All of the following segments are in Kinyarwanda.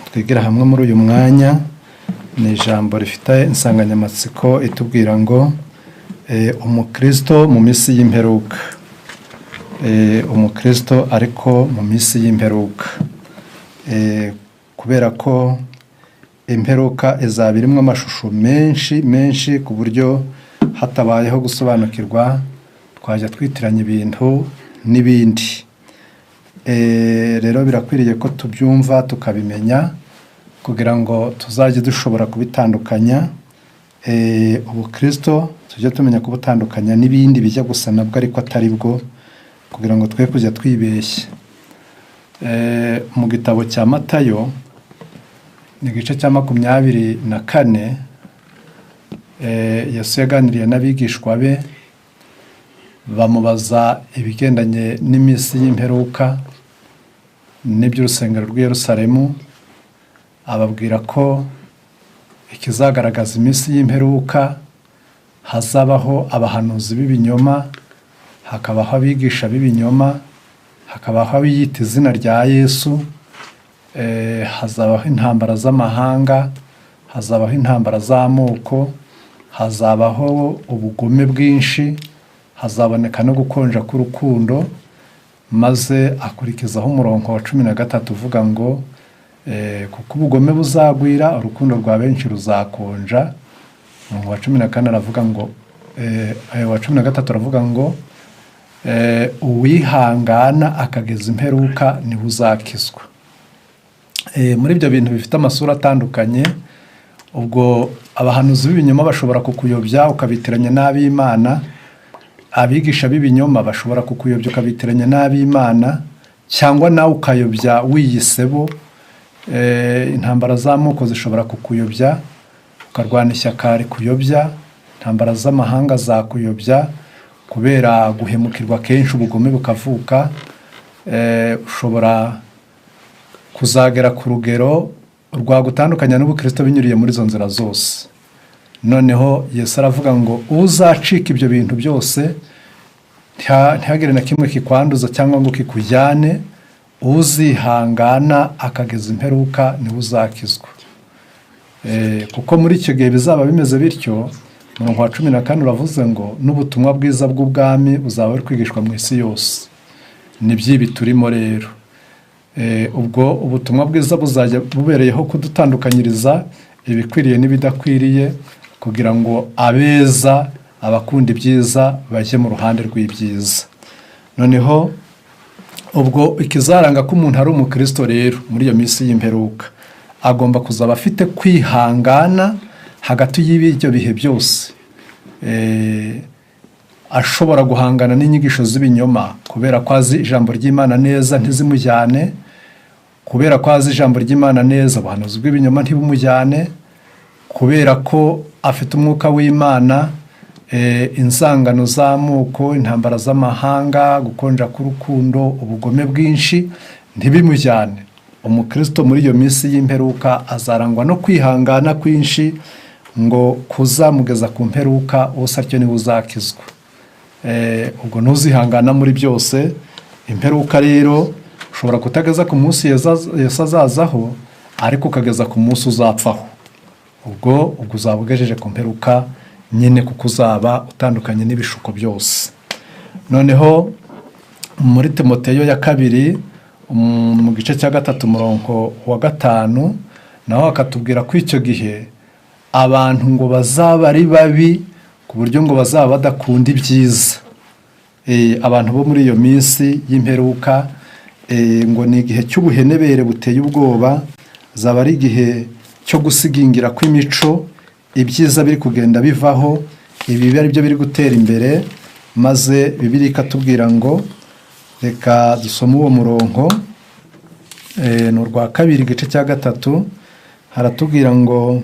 Twigira hamwe muri uyu mwanya ni ijambo rifite insanganyamatsiko itubwira ngo umukristo mu minsi y'imperuka. Umukristo ariko mu minsi y'imperuka, kubera ko imperuka izaba irimo amashusho menshi menshi, ku buryo hatabayeho gusobanukirwa twajya twitiranya ibintu n'ibindi. Rero birakwiriye ko tubyumva tukabimenya kugira ngo tuzajye dushobora kubitandukanya. Ubukristo tujye tumenya kubutandukanya n'ibindi bijya gusa nabwo ariko atari bwo, kugira ngo twe kujya twibeshya. Mu gitabo cya Matayo ni igice cya 24, Yesu yaganiriye n'abigishwa be, bamubaza ibigendanye n'iminsi y'imperuka n'iby'urusengero rw'i Yerusalemu. Ababwira ko ikizagaragaza iminsi y'imperuka hazabaho abahanuzi b'ibinyoma, hakabaho abigisha b'ibinyoma, hakabaho abiyita izina rya Yesu, hazabaho intambara z'amahanga, hazabaho intambara z'amoko, hazabaho ubugome bwinshi, hazaboneka no gukonja k'urukundo. Maze akurikizaho umurongo wa 13 uvuga ngo kuko ubugome buzagwira, urukundo rwa benshi ruzakonja. Umurongo wa 14 aravuga ngo, wa 13 aravuga ngo uwihangana akageza imperuka niwe uzakizwa. Muri ibyo bintu bifite amasura atandukanye, ubwo abahanuzi b'ibinyoma bashobora kukuyobya ukabitiranya n'ab'Imana, abigisha b'ibinyoma bashobora kukuyobya ukabitiranya n'ab'Imana, cyangwa nawe ukayobya wiyisebo. Intambara z'amoko zishobora kukuyobya ukarwana ishyaka rikuyobya, intambara z'amahanga zakuyobya kubera guhemukirwa kenshi, ubugome bukavuka. Ushobora kuzagera ku rugero rwagutandukanya n'ubukristo binyuriye muri izo nzira zose. Noneho Yesu aravuga ngo uzacika ibyo bintu byose, ntihagire na kimwe kikwanduza cyangwa ngo kikujyane, uzihangana akageza imperuka niwe uzakizwa. Kuko muri icyo gihe bizaba bimeze bityo, umurongo wa 14 uravuze ngo n'ubutumwa bwiza bw'ubwami buzaba buri kwigishwa mu isi yose. Ni by'ibi turimo rero. Ubwo ubutumwa bwiza buzajya bubereyeho kudutandukanyiriza ibikwiriye n'ibidakwiriye, kugira ngo abeza, abakunda ibyiza, bajye mu ruhande rw'ibyiza. Noneho ubwo ikizaranga ko umuntu ari umukristo rero muri iyo minsi y'imperuka, agomba kuzaba afite kwihangana hagati y'ibyo bihe byose, ashobora guhangana n'inyigisho z'ibinyoma kubera ko azi ijambo ry'Imana neza, ntizimujyane, kubera ko azi ijambo ry'Imana neza, ubuhanuzi bw'ibinyoma ntibumujyane, kubera ko afite umwuka w'Imana, inzangano z'amoko, intambara z'amahanga, gukonja k'urukundo, ubugome bwinshi ntibimujyane. Umukristo muri iyo minsi y'imperuka azarangwa no kwihangana kwinshi ngo kuzamugeza ku mperuka, usa atyo niwe uzakizwa. Ubwo ntuzihangana muri byose. Imperuka rero ushobora kutageza ku munsi Yesu azazaho, ariko ukageza ku munsi uzapfaho. Ubwo uzaba ugejeje ku mperuka nyine, kuko uzaba utandukanye n'ibishuko byose. Noneho muri Timoteyo ya kabiri, mu gice cya 3 umurongo wa 5, naho akatubwira ko icyo gihe abantu ngo bazaba ari babi, ku buryo ngo bazaba badakunda ibyiza. Abantu bo muri iyo minsi y'imperuka, ngo ni igihe cy'ubuhenebere buteye ubwoba, zaba ari igihe cyo gusigingira kw'imico, ibyiza biri kugenda bivaho, ibibi ari byo biri gutera imbere. Maze Bibiliya ikatubwira ngo, reka dusome uwo murongo, ni urwa kabiri igice cya 3, haratubwira ngo,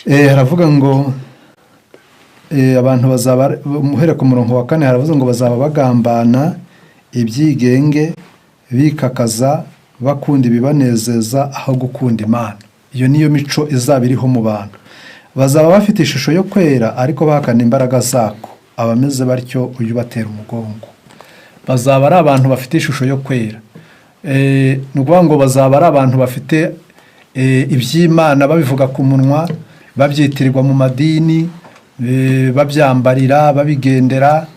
haravuga ngo abantu bazaba, uhere ku murongo wa 4, haravuze ngo bazaba bagambana ibyigenge, bikakaza, bakunda ibibanezeza aho gukunda Imana. Iyo niyo mico izaba iriho mu bantu. Bazaba bafite ishusho yo kwera ariko bahakana imbaraga zako. Abameze batyo ujye ubatera umugongo. Bazaba ari abantu bafite ishusho yo kwera. Ni ukuvuga ngo bazaba ari abantu bafite iby'Imana babivuga ku munwa, babyitirirwa mu madini, babyambarira, babigendera,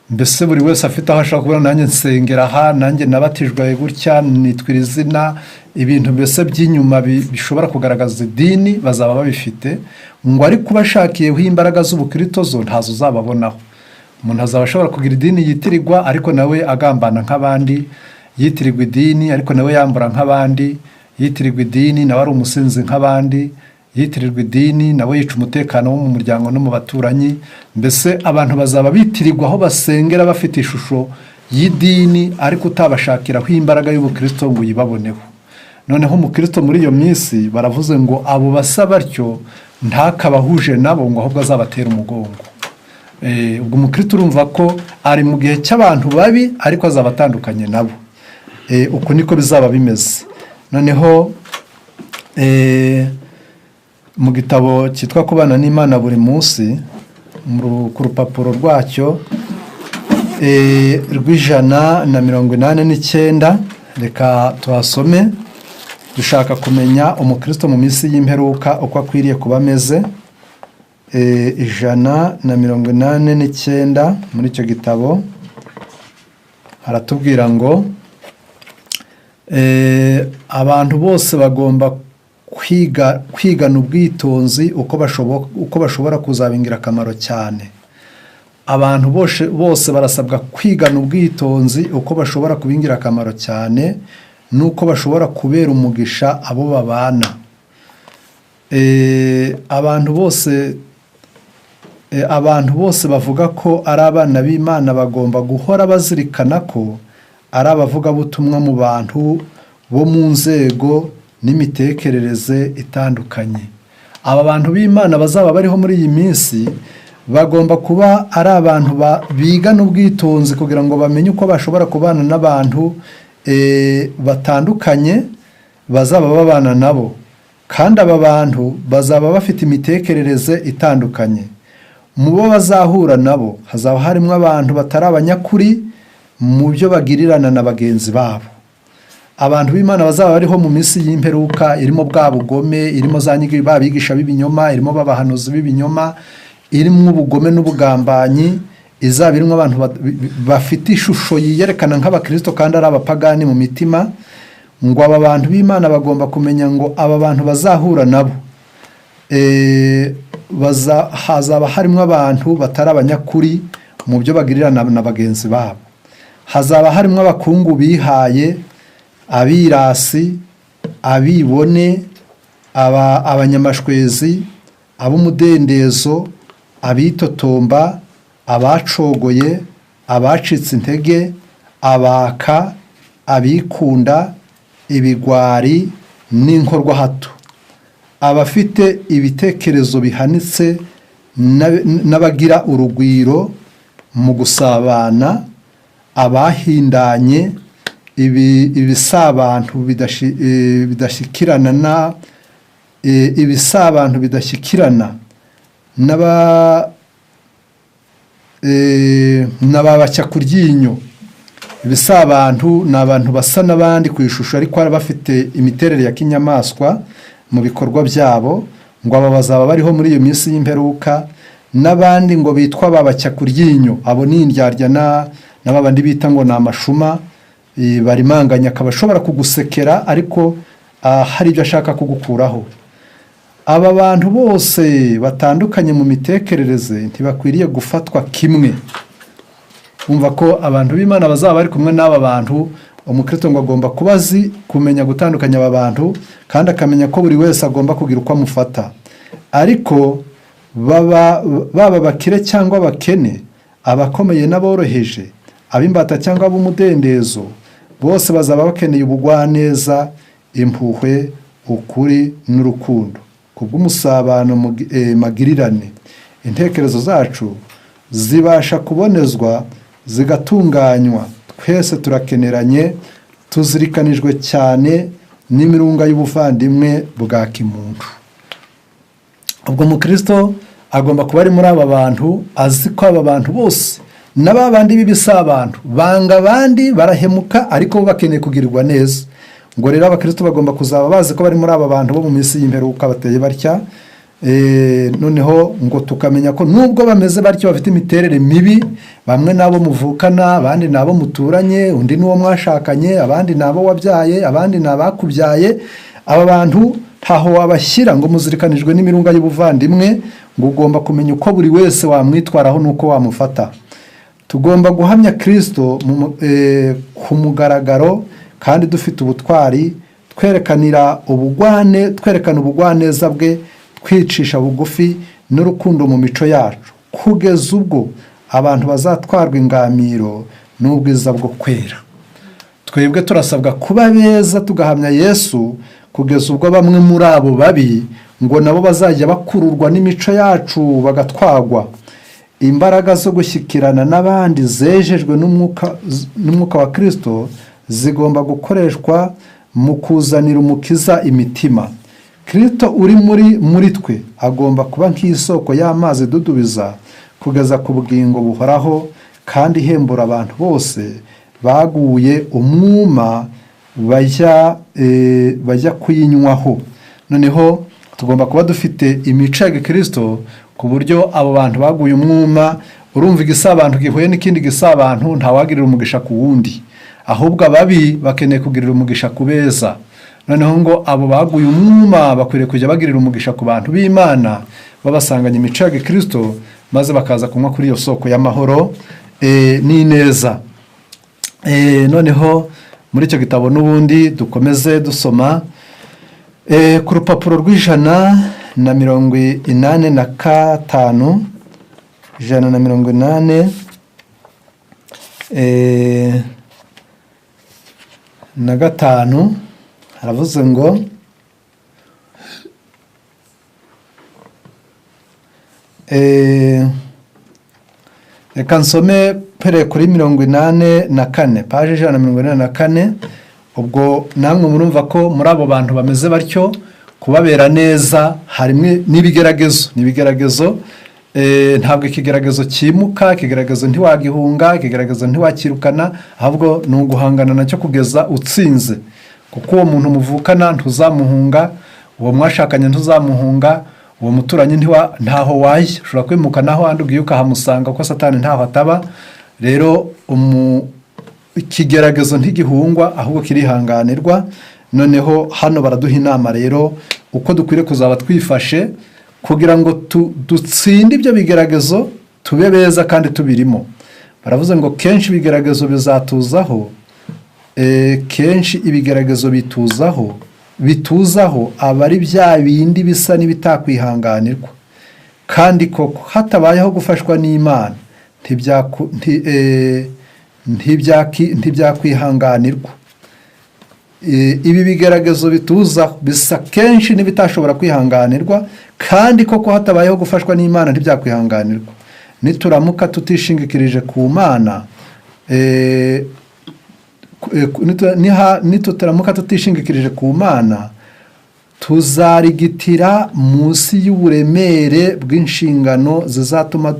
mbese buri wese afite aho ashaka kubona: nanjye nsengera aha, nanjye nabatijwe gutya, nitwira izina, ibintu mbese by'inyuma bishobora kugaragaza idini bazaba babifite. Ngo ariko ubashakiyeho imbaraga z'ubukristo zo ntazo uzababonaho. Umuntu azaba ashobora kugira idini yitirirwa, ariko nawe agambana nk'abandi, yitirirwa idini ariko nawe yambura nk'abandi, yitirirwa idini nawe ari umusinzi nk'abandi, yitirirwa idini nawe yica umutekano wo mu muryango no mu baturanyi. Mbese abantu bazaba bitirirwa aho basengera, bafite ishusho y'idini, ariko utabashakiraho imbaraga y'ubukristo ngo uyibaboneho. Noneho umukristo muri iyo minsi, baravuze ngo abo basa batyo ntakabahuje nabo, ngo ahubwo azabatera umugongo. Ubwo umukristo urumva ko ari mu gihe cy'abantu babi, ariko azaba atandukanye nabo. Uku niko bizaba bimeze. Noneho mu gitabo cyitwa Kubana n'Imana Buri Munsi, ku rupapuro rwacyo rw'189, reka tuhasome. Dushaka kumenya umukristo mu minsi y'imperuka uko akwiriye kuba ameze. 189 muri icyo gitabo haratubwira ngo abantu bose bagomba kwiga kwigana ubwitonzi uko bashobora kuzaba ingirakamaro cyane. Abantu bose barasabwa kwigana ubwitonzi uko bashobora kuba ingirakamaro cyane n'uko bashobora kubera umugisha abo babana. Abantu bose bavuga ko ari abana b'Imana bagomba guhora bazirikana ko ari abavugabutumwa mu bantu bo mu nzego n'imitekerereze itandukanye. Aba bantu b'Imana bazaba bariho muri iyi minsi bagomba kuba ari abantu bigana ubwitonzi kugira ngo bamenye uko bashobora kubana n'abantu batandukanye bazaba babana nabo, kandi aba bantu bazaba bafite imitekerereze itandukanye. Mu bo bazahura nabo hazaba harimo abantu batari abanyakuri mu byo bagirirana na bagenzi babo. Abantu b'Imana bazaba bariho mu minsi y'imperuka irimo bwa bugome, irimo za nyigisho babigisha b'ibinyoma, irimo babahanuzi b'ibinyoma, irimo ubugome n'ubugambanyi, izaba irimo abantu bafite ishusho yiyerekana nk'abakristo kandi ari abapagani mu mitima. Ngo aba bantu b'Imana bagomba kumenya ngo aba bantu bazahura nabo hazaba harimo abantu batari abanyakuri mu byo bagirirana na bagenzi babo, hazaba harimo abakungu bihaye, abirasi, abibone, abanyamashwezi, ab'umudendezo, abitotomba, abacogoye, abacitse intege, abaka, abikunda, ibigwari n'inkorwahato, abafite ibitekerezo bihanitse n'abagira urugwiro mu gusabana, abahindanye, ibisabantu bidashyikirana na ibisabantu bidashyikirana n'ababacya ku ryinyo. Ibisabantu ni abantu basa n'abandi ku ishusho, ariko baba bafite imiterere ya kinyamaswa mu bikorwa byabo. Ngo aba bazaba bariho muri iyo minsi y'imperuka, n'abandi ngo bitwa babacya ku ryinyo. Abo ni indyarya na babandi bita ngo ni amashuma, barimanganya, akaba ashobora kugusekera ariko hari ibyo ashaka kugukuraho. Aba bantu bose batandukanye mu mitekerereze ntibakwiriye gufatwa kimwe. Umva ko abantu b'Imana bazaba bari kumwe n'aba bantu, umukristo ngo agomba kuba azi kumenya gutandukanya aba bantu, kandi akamenya ko buri wese agomba kugira uko amufata. Ariko baba abakire cyangwa abakene, abakomeye n'aboroheje, ab'imbata cyangwa ab'umudendezo, bose bazaba bakeneye ubugwaneza, impuhwe, ukuri n'urukundo kubw'umusabano magirirane. Intekerezo zacu zibasha kubonezwa zigatunganywa. Twese turakeneranye, tuzirikanijwe cyane n'imirunga y'ubuvandimwe bwa kimuntu. Ubwo umukristo agomba kuba ari muri aba bantu, azi ko aba bantu bose Na ba bandi b'ibisabantu banga abandi, barahemuka, ariko bo bakeneye kugirirwa neza. Ngo rero abakristo bagomba kuzaba bazi ko bari muri aba bantu bo mu minsi y'imperuka bateye batya. Noneho ngo tukamenya ko nubwo bameze batyo, bafite imiterere mibi, bamwe n'abo muvukana, abandi ni abo muturanye, undi n'uwo mwashakanye, abandi ni abo wabyaye, abandi ni abakubyaye. Aba bantu ntaho wabashyira ngo muzirikanijwe n'imirunga y'ubuvandimwe. Ngo ugomba kumenya uko buri wese wamwitwaraho n'uko wamufata. Tugomba guhamya Kirisito ku mugaragaro kandi dufite ubutwari, twerekanira ubugwane, twerekana ubugwaneza bwe, twicisha bugufi n'urukundo mu mico yacu, kugeza ubwo abantu bazatwarwa ingamiro n'ubwiza bwo kwera. Twebwe turasabwa kuba beza, tugahamya Yesu, kugeza ubwo bamwe muri abo babi ngo nabo bazajya bakururwa n'imico yacu bagatwagwa. Imbaraga zo gushyikirana n'abandi zejejwe n'umwuka wa Kirisito zigomba gukoreshwa mu kuzanira Umukiza imitima. Kirisito uri muri twe agomba kuba nk'isoko y'amazi idudubiza kugeza ku bugingo buhoraho kandi ihembura abantu bose baguye umwuma bajya kuyinywaho. Noneho tugomba kuba dufite imico ya gikirisito ku buryo abo bantu baguye umwuma, urumva, igisabantu gihuye n'ikindi gisabantu, ntawagirira umugisha ku wundi, ahubwo ababi bakeneye kugirira umugisha ku beza. Noneho ngo abo baguye umwuma bakwiriye kujya bagirira umugisha ku bantu b'Imana babasanganya imico ya gikirisito, maze bakaza kunywa kuri iyo soko y'amahoro n'ineza. Noneho muri icyo gitabo n'ubundi dukomeze dusoma ku rupapuro rw'185, 185 haravuze ngo reka nsome pere kuri 84, paje 184. Ubwo namwe murumva ko muri abo bantu bameze batyo, kubabera neza harimo n'ibigeragezo. N'ibigeragezo, ntabwo ikigeragezo cyimuka, ikigeragezo ntiwagihunga, ikigeragezo ntiwakirukana, ahubwo ni uguhangana nacyo kugeza utsinze. Kuko uwo muntu muvukana ntuzamuhunga, uwo mwashakanye ntuzamuhunga, uwo muturanyi ntaho wajya, ushobora kwimuka naho ahandi ugiye ukahamusanga, kuko Satani ntaho ataba. Rero ikigeragezo ntigihungwa, ahubwo kirihanganirwa. Noneho hano baraduha inama rero uko dukwiriye kuzaba twifashe kugira ngo dutsinde ibyo bigeragezo, tube beza kandi tubirimo. Baravuze ngo kenshi ibigeragezo bizatuzaho, kenshi ibigeragezo bituzaho aba ari bya bindi bisa n'ibitakwihanganirwa, kandi koko hatabayeho gufashwa n'Imana ntibyakwihanganirwa. Ibi bigeragezo bituzaho bisa kenshi n'ibitashobora kwihanganirwa, kandi koko hatabayeho gufashwa n'Imana ntibyakwihanganirwa. Nituramuka tutishingikirije ku Mana, nitutaramuka tutishingikirije ku Mana, tuzarigitira munsi y'uburemere bw'inshingano zizatuma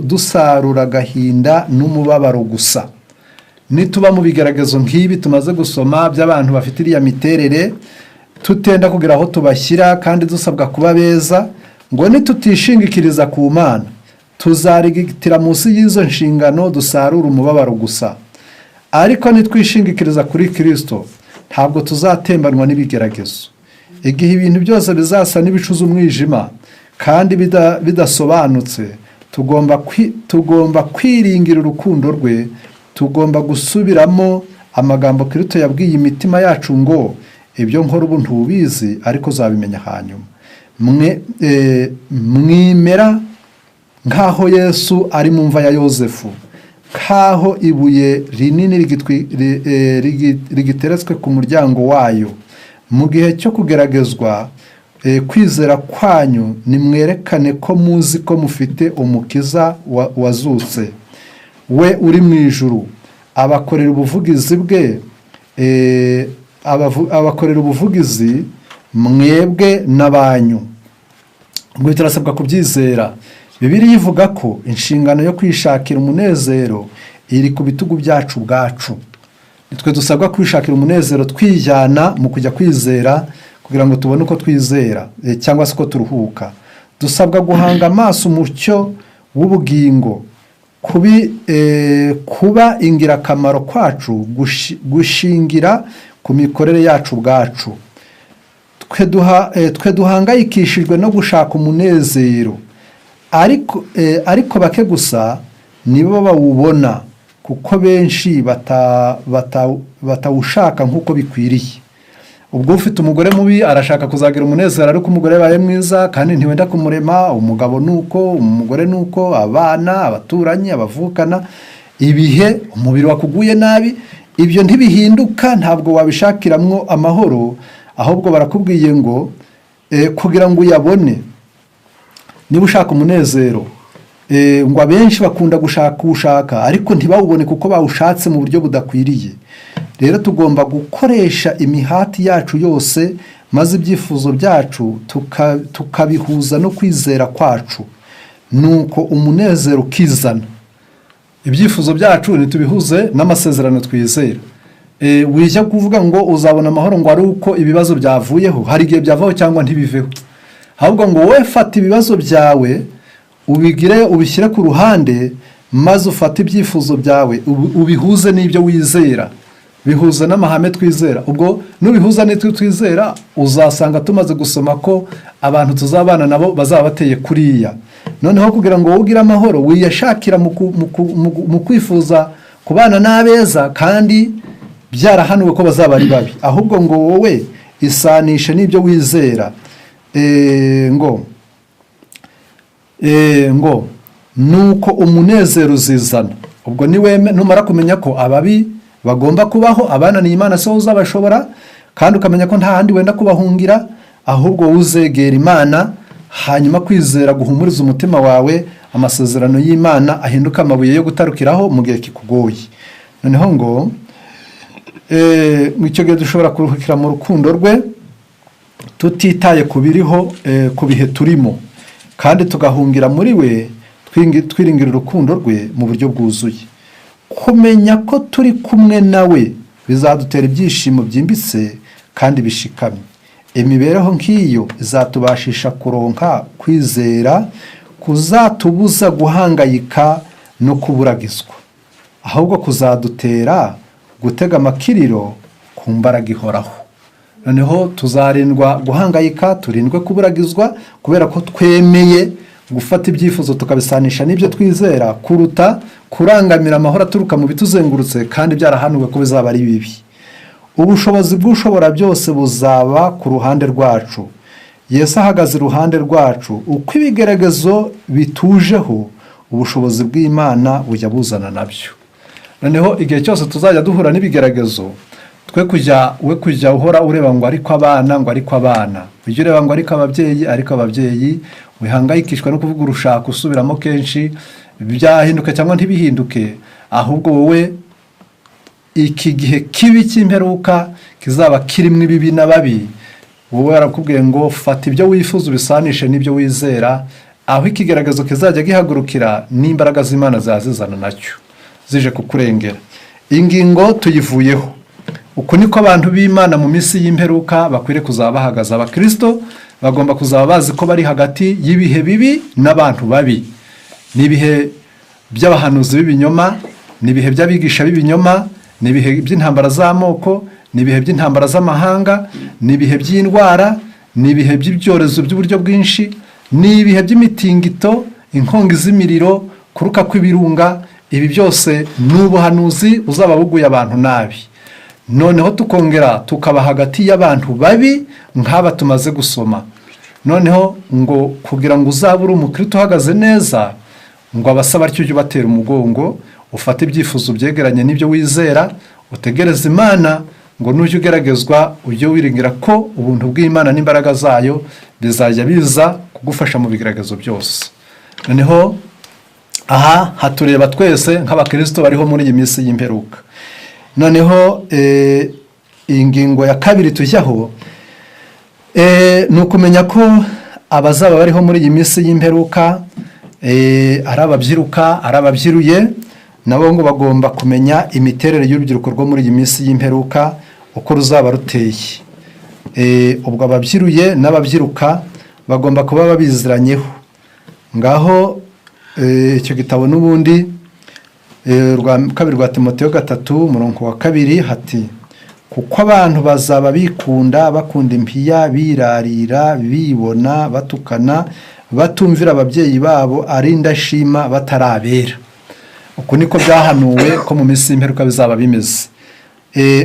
dusarura agahinda n'umubabaro gusa. Nituba mu bigeragezo nk'ibi tumaze gusoma by'abantu bafite iriya miterere, tutenda kugira aho tubashyira kandi dusabwa kuba beza, ngo nitutishingikiriza ku Mana tuzarigitira munsi y'izo nshingano, dusarura umubabaro gusa. Ariko nitwishingikiriza kuri Kirisito, ntabwo tuzatembanwa n'ibigeragezo. Igihe ibintu byose bizasa n'ibicuza umwijima kandi bidasobanutse, tugomba kwiringira urukundo rwe. Tugomba gusubiramo amagambo Kirisito yabwiye imitima yacu ngo: "Ibyo nkora ubu ntubizi, ariko uzabimenya hanyuma." Mwe mwimera nk'aho Yesu ari mu mva ya Yosefu, nk'aho ibuye rinini rigiteretswe ku muryango wayo. Mu gihe cyo kugeragezwa kwizera kwanyu, nimwerekane ko muzi ko mufite Umukiza wazutse, we uri mu ijuru, abakorera ubuvugizi bwe, abakorera ubuvugizi mwebwe n'abanyu. Ngo turasabwa kubyizera. Bibiliya ivuga ko inshingano yo kwishakira umunezero iri ku bitugu byacu ubwacu. Nitwe dusabwa kwishakira umunezero twijyana mu kujya kwizera kugira ngo tubone uko twizera cyangwa se uko turuhuka. Dusabwa guhanga amaso umucyo w'ubugingo. Kuba ingirakamaro kwacu gushingira ku mikorere yacu ubwacu. Twe duhangayikishijwe no gushaka umunezero, ariko bake gusa nibo bawubona, kuko benshi batawushaka nk'uko bikwiriye. Ubwo ufite umugore mubi arashaka kuzagira umunezero ariko umugore yabaye mwiza, kandi ntiwenda kumurema. Umugabo nuko, umugore nuko, abana, abaturanyi, abavukana, ibihe, umubiri wakuguye nabi, ibyo ntibihinduka, ntabwo wabishakiramwo amahoro. Ahubwo barakubwiye ngo kugira ngo uyabone, niba ushaka umunezero, ngo abenshi bakunda gushaka uwushaka ariko ntibawubone kuko bawushatse mu buryo budakwiriye. Rero tugomba gukoresha imihati yacu yose, maze ibyifuzo byacu tukabihuza no kwizera kwacu, nuko umunezero ukizana. Ibyifuzo byacu ntitubihuze n'amasezerano twizera. Wijya kuvuga ngo uzabona amahoro ngo ari uko ibibazo byavuyeho. Hari igihe byavaho cyangwa ntibiveho. Ahubwo ngo wowe fata ibibazo byawe ubigire, ubishyire ku ruhande, maze ufate ibyifuzo byawe ubihuze n'ibyo wizera, bihuze n'amahame twizera. Ubwo nubihuza n'ibyo twizera, uzasanga tumaze gusoma ko abantu tuzabana nabo bazaba bateye kuriya. Noneho kugira ngo wowe ugire amahoro, wiyashakira mu kwifuza kubana n'abeza kandi byarahanuwe ko bazaba ari babi. Ahubwo ngo wowe isanishe n'ibyo wizera. Ngo nuko umunezero uzizana. Ubwo niweme numara kumenya ko ababi bagomba kubaho, abananiye Imana si wowe uzabashobora, kandi ukamenya ko nta handi wenda kubahungira, ahubwo uzegera Imana, hanyuma kwizera guhumuriza umutima wawe, amasezerano y'Imana ahinduka amabuye yo gutarukiraho mu gihe kikugoye. Noneho ngo icyo gihe dushobora kuruhukira mu rukundo rwe tutitaye ku biriho, ku bihe turimo, kandi tugahungira muri we twiringira urukundo rwe mu buryo bwuzuye. Kumenya ko turi kumwe nawe bizadutera ibyishimo byimbitse kandi bishikamye. Imibereho nk'iyo izatubashisha kuronka kwizera kuzatubuza guhangayika no kuburagizwa, ahubwo kuzadutera gutega amakiriro ku mbaraga ihoraho. Noneho tuzarindwa guhangayika, turindwe kuburagizwa, kubera ko twemeye gufata ibyifuzo tukabisanisha n'ibyo twizera, kuruta kurangamira amahoro aturuka mu bituzengurutse kandi byarahanuwe ko bizaba ari bibi. Ubushobozi bw'ushobora byose buzaba ku ruhande rwacu. Yesu ahagaze iruhande rwacu. Uko ibigeragezo bitujeho, ubushobozi bw'Imana bujya buzana nabyo. Noneho igihe cyose tuzajya duhura n'ibigeragezo, twe kujya we kujya uhora ureba ngo ariko abana, ngo ariko abana, ujye ureba ngo ariko ababyeyi, ariko ababyeyi. Wihangayikishwa no kuvuga urushaka usubiramo kenshi, byahinduka cyangwa ntibihinduke. Ahubwo wowe iki gihe kibi cy'imperuka kizaba kirimo ibibi n'ababi, wowe yarakubwiye ngo fata ibyo wifuza ubisanishe n'ibyo wizera. Aho ikigaragazo kizajya gihagurukira, n'imbaraga z'Imana zazizana nacyo zije kukurengera. Ingingo tuyivuyeho. Uku niko abantu b'Imana mu minsi y'imperuka bakwiriye kuzaba bahagaze. Abakirisito bagomba kuzaba bazi ko bari hagati y'ibihe bibi n'abantu babi. Ni ibihe by'abahanuzi b'ibinyoma, ni ibihe by'abigisha b'ibinyoma, ni ibihe by'intambara z'amoko, ni ibihe by'intambara z'amahanga, ni ibihe by'indwara, ni ibihe by'ibyorezo by'uburyo bwinshi, ni ibihe by'imitingito, inkongi z'imiriro, kuruka kw'ibirunga. Ibi byose ni ubuhanuzi buzaba buguye abantu nabi. Noneho tukongera tukaba hagati y'abantu babi nk'aba tumaze gusoma. Noneho ngo kugira ngo uzabe uri umukristo uhagaze neza, ngo abasaba atyo ujye ubatera umugongo, ufate ibyifuzo byegeranye n'ibyo wizera, utegereze Imana, ngo nujya ugeragezwa ujye wiringira ko ubuntu bw'Imana n'imbaraga zayo bizajya biza kugufasha mu bigeragezo byose. Noneho aha hatureba twese nk'abakirisito bariho muri iyi minsi y'imperuka. Noneho iyi ngingo ya kabiri tujyaho ni ukumenya ko abazaba bariho muri iyi minsi y'imperuka Ari ababyiruka, ari ababyiruye, nabo ngo bagomba kumenya imiterere y'urubyiruko rwo muri iyi minsi y'imperuka, uko ruzaba ruteye. Ubwo ababyiruye n'ababyiruka bagomba kuba babiziranyeho. Ngaho icyo gitabo n'ubundi, rwa kabiri rwa Timoteyo 3, umurongo wa 2, hati: "Kuko abantu bazaba bikunda, bakunda impiya, birarira, bibona, batukana, batumvira ababyeyi babo, ari indashima, batarabera." Uku niko byahanuwe ko mu minsi y'imperuka bizaba bimeze.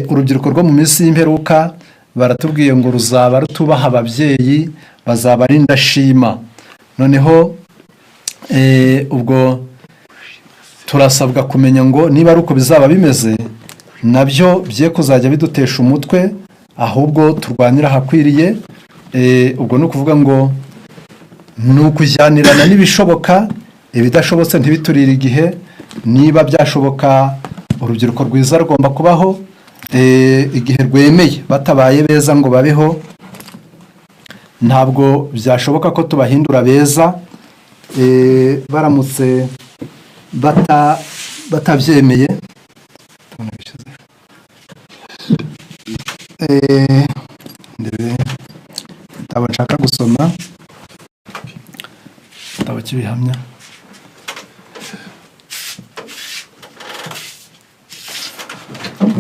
Urubyiruko rwo mu minsi y'imperuka baratubwiye ngo ruzaba rutubaha ababyeyi, bazaba ari indashima. Noneho ubwo turasabwa kumenya ngo niba ari uko bizaba bimeze, nabyo bye kuzajya bidutesha umutwe, ahubwo turwanira ahakwiriye. Ubwo ni ukuvuga ngo ni ukujyanirana n'ibishoboka, ibidashobotse ntibiturire igihe. Niba byashoboka, urubyiruko rwiza rugomba kubaho igihe rwemeye. Batabaye beza ngo babeho, ntabwo byashoboka ko tubahindura beza baramutse batabyemeye. Ndebe igitabo nshaka gusoma, igitabo cy'Ibihamya.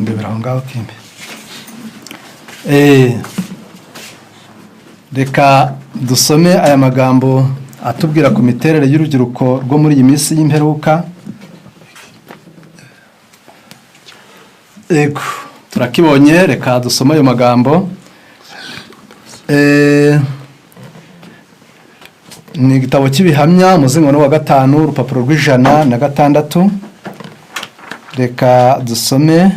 Ndebera aho ngaho kimbe. Reka dusome aya magambo atubwira ku miterere y'urubyiruko rwo muri iyi minsi y'imperuka. Ego, turakibonye, reka dusome ayo magambo. Ni igitabo cy'Ibihamya, umuzingo wa 5, urupapuro rw'106. Reka dusome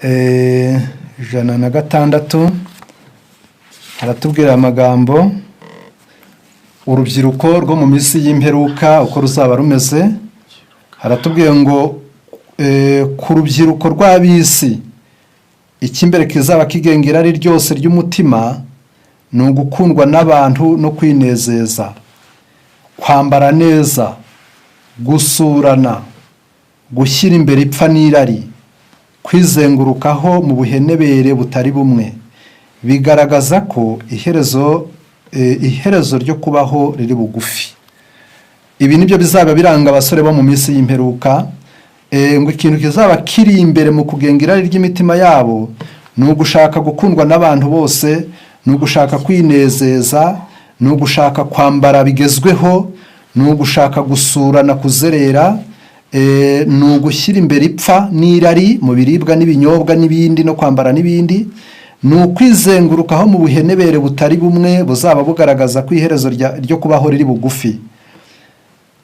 106. Haratubwira amagambo, urubyiruko rwo mu minsi y'imperuka uko ruzaba rumeze. Haratubwiye ngo ku rubyiruko rw'ab'isi, icy'imbere kizaba kigenga irari ryose ry'umutima ni ugukundwa n'abantu no kwinezeza, kwambara neza, gusurana, gushyira imbere ipfa n'irari, kwizengurukaho mu buhenebere butari bumwe. Bigaragaza ko iherezo ryo kubaho riri bugufi. Ibi nibyo bizaba biranga abasore bo mu minsi y'imperuka. Ngo ikintu kizaba kiri imbere mu kugenga irari ry'imitima yabo ni ugushaka gukundwa n'abantu bose, ni ugushaka kwinezeza, ni ugushaka kwambara bigezweho, ni ugushaka gusurana, kuzerera, ni ugushyira imbere ipfa n'irari mu biribwa n'ibinyobwa n'ibindi, no kwambara n'ibindi, ni ukwizengurukaho mu buhenebere butari bumwe buzaba bugaragaza ko iherezo ryo kubaho riri bugufi.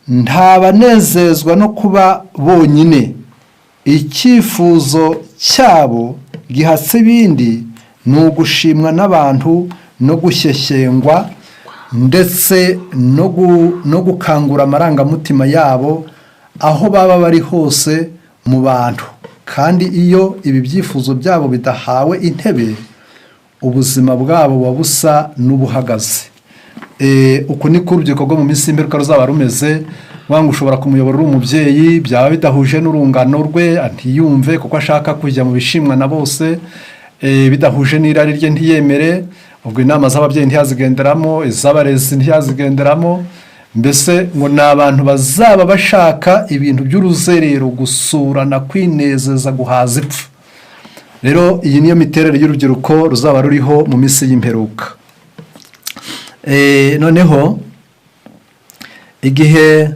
Ntabanezezwa no kuba bonyine, icyifuzo cyabo gihatse ibindi ni ugushimwa n'abantu no gushyeshyengwa, ndetse no gukangura amarangamutima yabo aho baba bari hose mu bantu. Kandi iyo ibi byifuzo byabo bidahawe intebe, ubuzima bwabo buba busa n'ubuhagaze. Uku niko urubyiruko rwo mu minsi y'imperuka ruzaba rumeze. Wanga ushobora kumuyobora uri umubyeyi, byaba bidahuje n'urungano rwe ntiyumve, kuko ashaka kujya mu bishimwa na bose. Bidahuje n'irari rye ntiyemere. Ubwo inama z'ababyeyi ntiyazigenderamo, iz'abarezi ntiyazigenderamo. Mbese ngo ni abantu bazaba bashaka ibintu by'uruzerero, gusurana, kwinezeza, guhaza ipfa. Rero iyi niyo miterere y'urubyiruko ruzaba ruriho mu minsi y'imperuka. Noneho igihe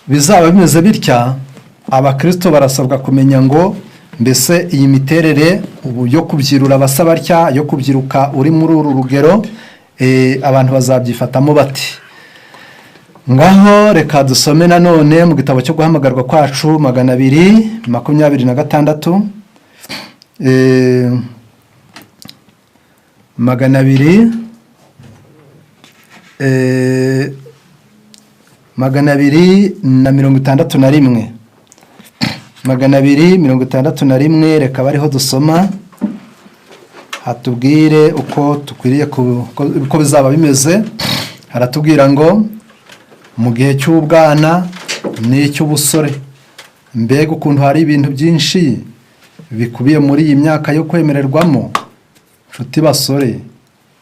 bizaba bimeze bitya, abakristo barasabwa kumenya ngo mbese iyi miterere ubu yo kubyirura abasa batya, yo kubyiruka uri muri uru rugero, abantu bazabyifatamo bati? Ngaho reka dusome nanone mu gitabo cyo guhamagarwa kwacu, 226, 200, 261, 261, reka bariho dusoma, hatubwire uko dukwiriye uko bizaba bimeze. Haratubwira ngo Mu gihe cy'ubwana n'icy'ubusore. Mbega ukuntu hari ibintu byinshi bikubiye muri iyi myaka yo kwemererwamo! Nshuti basore,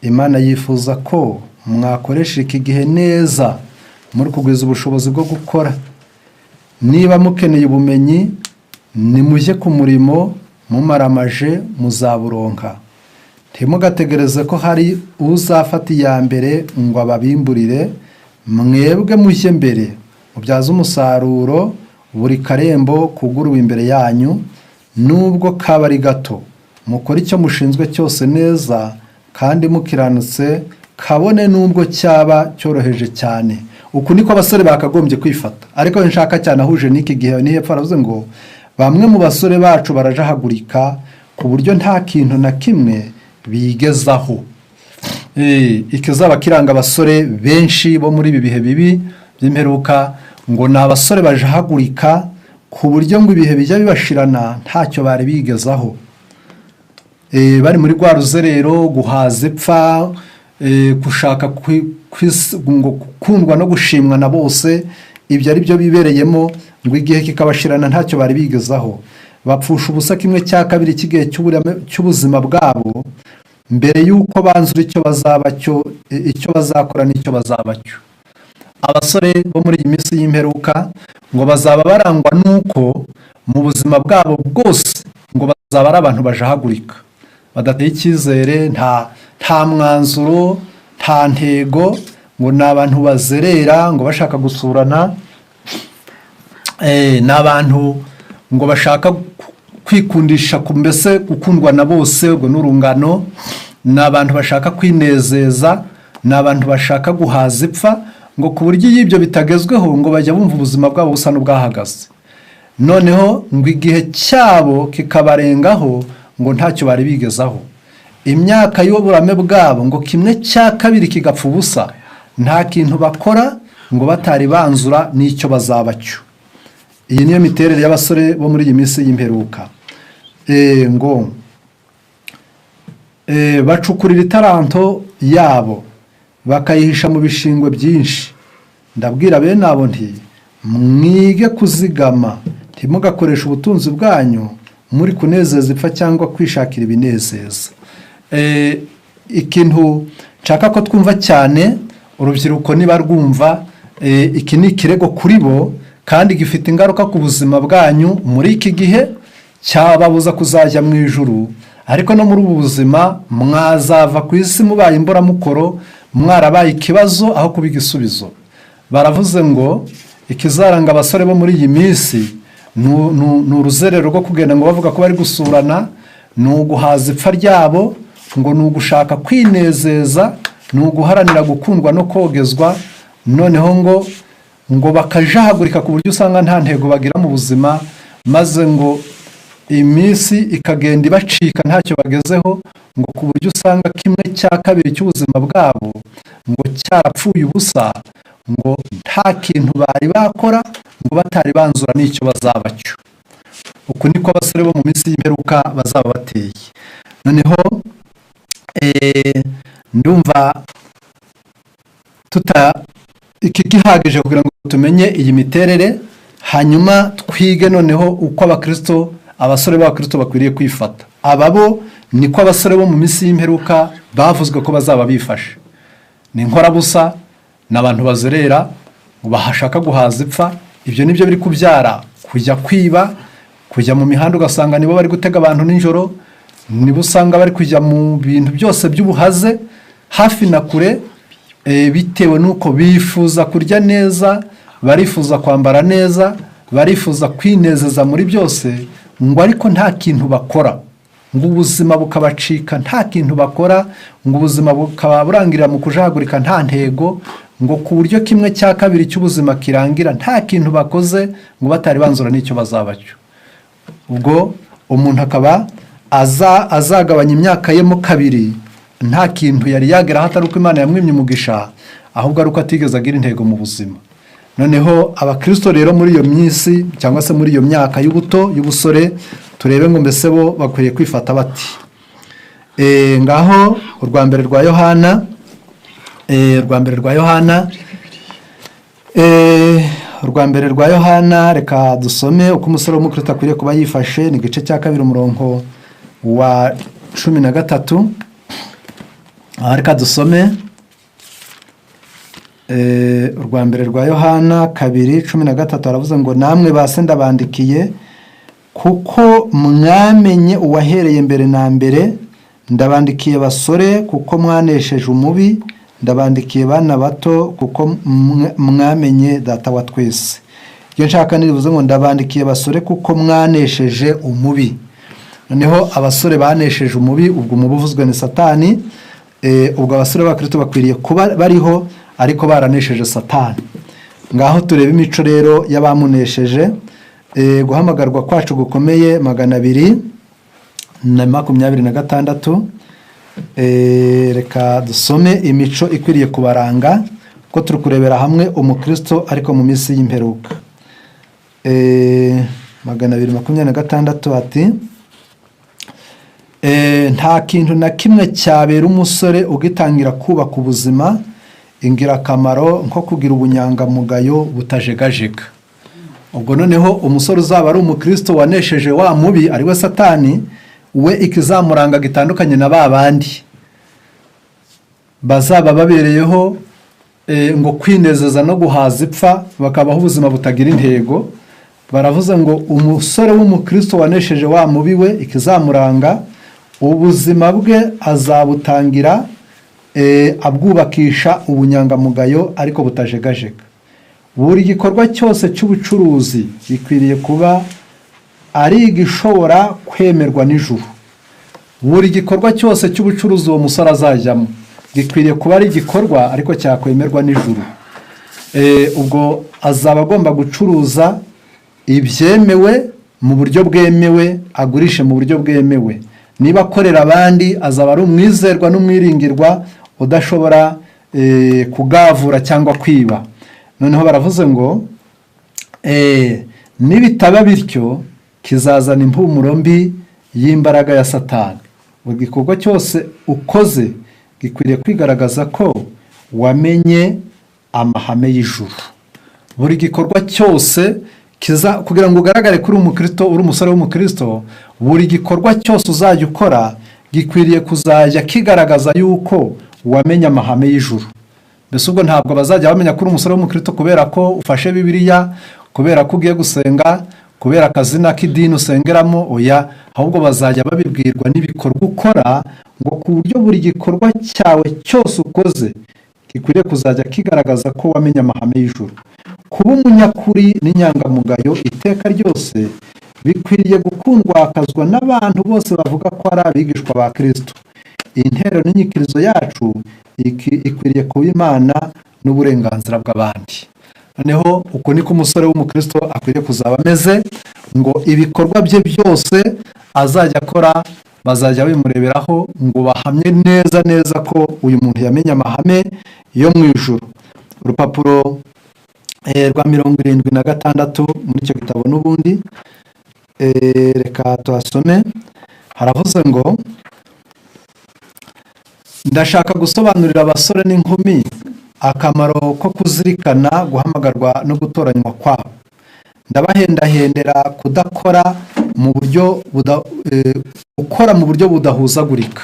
Imana yifuza ko mwakoresha iki gihe neza muri kugwiza ubushobozi bwo gukora. Niba mukeneye ubumenyi, nimujye ku murimo mumaramaje, muzaburonka. Ntimugategereze ko hari uzafata iya mbere ngo ababimburire. Mwebwe mujye mbere, mubyaze umusaruro buri karembo kuguruwe imbere yanyu, nubwo kaba ari gato. Mukore icyo mushinzwe cyose neza kandi mukiranutse, kabone nubwo cyaba cyoroheje cyane. Uku niko abasore bakagombye kwifata. Ariko nshaka cyane ahuje n'iki gihe ni hepfo. Aravuze ngo bamwe mu basore bacu barajahagurika ku buryo nta kintu na kimwe bigezaho. Ikizaba kiranga abasore benshi bo muri ibi bihe bibi by'imperuka ngo ni abasore bajahagurika ku buryo ngo ibihe bijya bibashirana ntacyo bari bigezaho. Bari muri rwa ruzerero, guhaza ipfa, gushaka ngo gukundwa no gushimwa na bose. Ibyo ari byo bibereyemo, ngo igihe kikabashirana ntacyo bari bigezaho. Bapfusha ubusa kimwe cya kabiri cy'igihe cy'ubuzima bwabo mbere y'uko banzura icyo bazaba cyo, icyo bazakora n'icyo bazaba cyo. Abasore bo muri iyi minsi y'imperuka ngo bazaba barangwa n'uko mu buzima bwabo bwose ngo bazaba ari abantu bajahagurika, badateye icyizere, nta mwanzuro, nta ntego, ngo ni abantu bazerera ngo bashaka gusurana. Ni abantu ngo bashaka kwikundisha mbese gukundwa na bose, ubwo n'urungano. Ni abantu bashaka kwinezeza, ni abantu bashaka guhaza ipfa, ngo ku buryo iyo ibyo bitagezweho ngo bajya bumva ubuzima bwabo busa n'ubwahagaze. Noneho ngo igihe cyabo kikabarengaho ngo ntacyo bari bigezaho. Imyaka y'uburame bwabo ngo kimwe cya kabiri kigapfa ubusa, nta kintu bakora ngo batari banzura n'icyo bazaba cyo. Iyi niyo miterere y'abasore bo muri iyi minsi y'imperuka. Ngo bacukurira itaranto yabo, bakayihisha mu bishingwe byinshi. Ndabwira bene abo nti: mwige kuzigama, ntimugakoreshe ubutunzi bwanyu muri kunezeza ipfa cyangwa kwishakira ibinezeza. Ikintu nshaka ko twumva cyane, urubyiruko niba rwumva, iki ni ikirego kuri bo kandi gifite ingaruka ku buzima bwanyu muri iki gihe, cyababuza kuzajya mu ijuru. Ariko no muri ubu buzima mwazava ku isi mubaye imburamukoro, mwarabaye ikibazo aho kuba igisubizo. Baravuze ngo ikizaranga abasore bo muri iyi minsi ni uruzerero rwo kugenda ngo bavuga ko bari gusurana, ni uguhaza ipfa ryabo, ngo ni ugushaka kwinezeza, ni uguharanira gukundwa no kogezwa. Noneho ngo bakajahagurika ku buryo usanga nta ntego bagira mu buzima, maze ngo iminsi ikagenda ibacika ntacyo bagezeho, ngo ku buryo usanga kimwe cya kabiri cy'ubuzima bwabo ngo cyarapfuye ubusa, ngo nta kintu bari bakora ngo batari banzura n'icyo bazaba cyo. Uku niko abasore bo mu minsi y'imperuka bazaba bateye. Noneho ndumva tuta iki gihagije kugira ngo tumenye iyi miterere, hanyuma twige noneho uko abakristo, abasore b'abakristo bakwiriye kwifata. Aba bo niko abasore bo mu minsi y'imperuka bavuzwe ko bazaba bifashe: ni inkorabusa, ni abantu bazerera ngo bahashaka guhaza ipfa. Ibyo nibyo biri kubyara kujya kwiba, kujya mu mihanda, ugasanga nibo bari gutega abantu nijoro, nibo usanga bari kujya mu bintu byose by'ubuhaze hafi na kure, bitewe n'uko bifuza kurya neza, barifuza kwambara neza, barifuza kwinezeza muri byose, ngo ariko nta kintu bakora, ngo ubuzima bukabacika nta kintu bakora, ngo ubuzima bukaba burangirira mu kujagurika nta ntego, ngo ku buryo kimwe cya kabiri cy'ubuzima kirangira nta kintu bakoze ngo batari banzura n'icyo bazaba cyo. Ubwo umuntu akaba azagabanya imyaka ye mo kabiri nta kintu yari yageraho, atari uko Imana yamwimye umugisha, ahubwo ari uko atigeze agira intego mu buzima. Noneho abakristo rero muri iyo minsi cyangwa se muri iyo myaka y'ubuto, y'ubusore, turebe ngo mbese bo bakwiriye kwifata bati? Ngaho urwa mbere rwa Yohana, urwa mbere rwa Yohana. Urwa mbere rwa Yohana, reka dusome uko umusore w'umukristo akwiriye kuba yifashe. Ni igice cya 2, umurongo wa 13. Aha reka dusome urwa mbere rwa Yohana 2:13. Aravuze ngo: "Namwe base, ndabandikiye kuko mwamenye uwahereye mbere na mbere. Ndabandikiye basore, kuko mwanesheje umubi. Ndabandikiye bana bato, kuko mwamenye Data wa twese." Iyo nshaka nirivuze ngo: "Ndabandikiye basore, kuko mwanesheje umubi." Noneho abasore banesheje umubi, ubwo umubi uvuzwe ni Satani. Ubwo abasore b'abakristo bakwiriye kuba bariho ariko baranesheje Satani. Ngaho turebe imico rero y'abamunesheje. Guhamagarwa kwacu gukomeye, 226. Reka dusome imico ikwiriye kubaranga, ko turi kurebera hamwe umukristo ariko mu minsi y'imperuka. 226 ati: "Nta kintu na kimwe cyabera umusore ugitangira kubaka ubuzima ingirakamaro nko kugira ubunyangamugayo butajegajega." Ubwo noneho umusore uzaba ari umukristo wanesheje wa mubi, ari we Satani, we ikizamuranga gitandukanye na ba bandi bazaba babereyeho ngo kwinezeza no guhaza ipfa, bakabaho ubuzima butagira intego. Baravuze ngo umusore w'umukristo wanesheje wa mubi, we ikizamuranga, ubuzima bwe azabutangira abwubakisha ubunyangamugayo ariko butajegajega. Buri gikorwa cyose cy'ubucuruzi gikwiriye kuba ari igishobora kwemerwa n'ijuru. Buri gikorwa cyose cy'ubucuruzi uwo musore azajyamo gikwiriye kuba ari igikorwa ariko cyakwemerwa n'ijuru. Ubwo azaba agomba gucuruza ibyemewe mu buryo bwemewe, agurishe mu buryo bwemewe. Niba akorera abandi, azaba ari umwizerwa n'umwiringirwa udashobora kugavura cyangwa kwiba. Noneho baravuze ngo nibitaba bityo kizazana impumuro mbi y'imbaraga ya Satani. Buri gikorwa cyose ukoze gikwiriye kwigaragaza ko wamenye amahame y'ijuru. Buri gikorwa cyose kiza kugira ngo ugaragare kuri umukristo, uri umusore w'umukristo, buri gikorwa cyose uzajya ukora gikwiriye kuzajya kigaragaza yuko wamenye amahame y'ijuru. Mbese ubwo ntabwo bazajya bamenya ko uri umusore w'umukristo kubera ko ufashe Bibiliya, kubera ko ugiye gusenga, kubera akazina k'idini usengeramo. Oya, ahubwo bazajya babibwirwa n'ibikorwa ukora, ngo ku buryo buri gikorwa cyawe cyose ukoze gikwiriye kuzajya kigaragaza ko wamenye amahame y'ijuru. Kuba umunyakuri n'inyangamugayo iteka ryose bikwiriye gukundwakazwa n'abantu bose bavuga ko ari abigishwa ba Kristo. Intero n'inyikirizo yacu ikwiriye kuba Imana n'uburenganzira bw'abandi. Noneho uko niko umusore w'umukristo akwiriye kuzaba ameze, ngo ibikorwa bye byose azajya akora bazajya bimureberaho ngo bahamye neza neza ko uyu muntu yamenye amahame yo mu ijuru. Urupapuro rwa 76 muri icyo gitabo n'ubundi, reka tuhasome. Haravuze ngo: "Ndashaka gusobanurira abasore n'inkumi akamaro ko kuzirikana guhamagarwa no gutoranywa kwabo. Ndabahendahendera kudakora mu buryo gukora mu buryo budahuzagurika."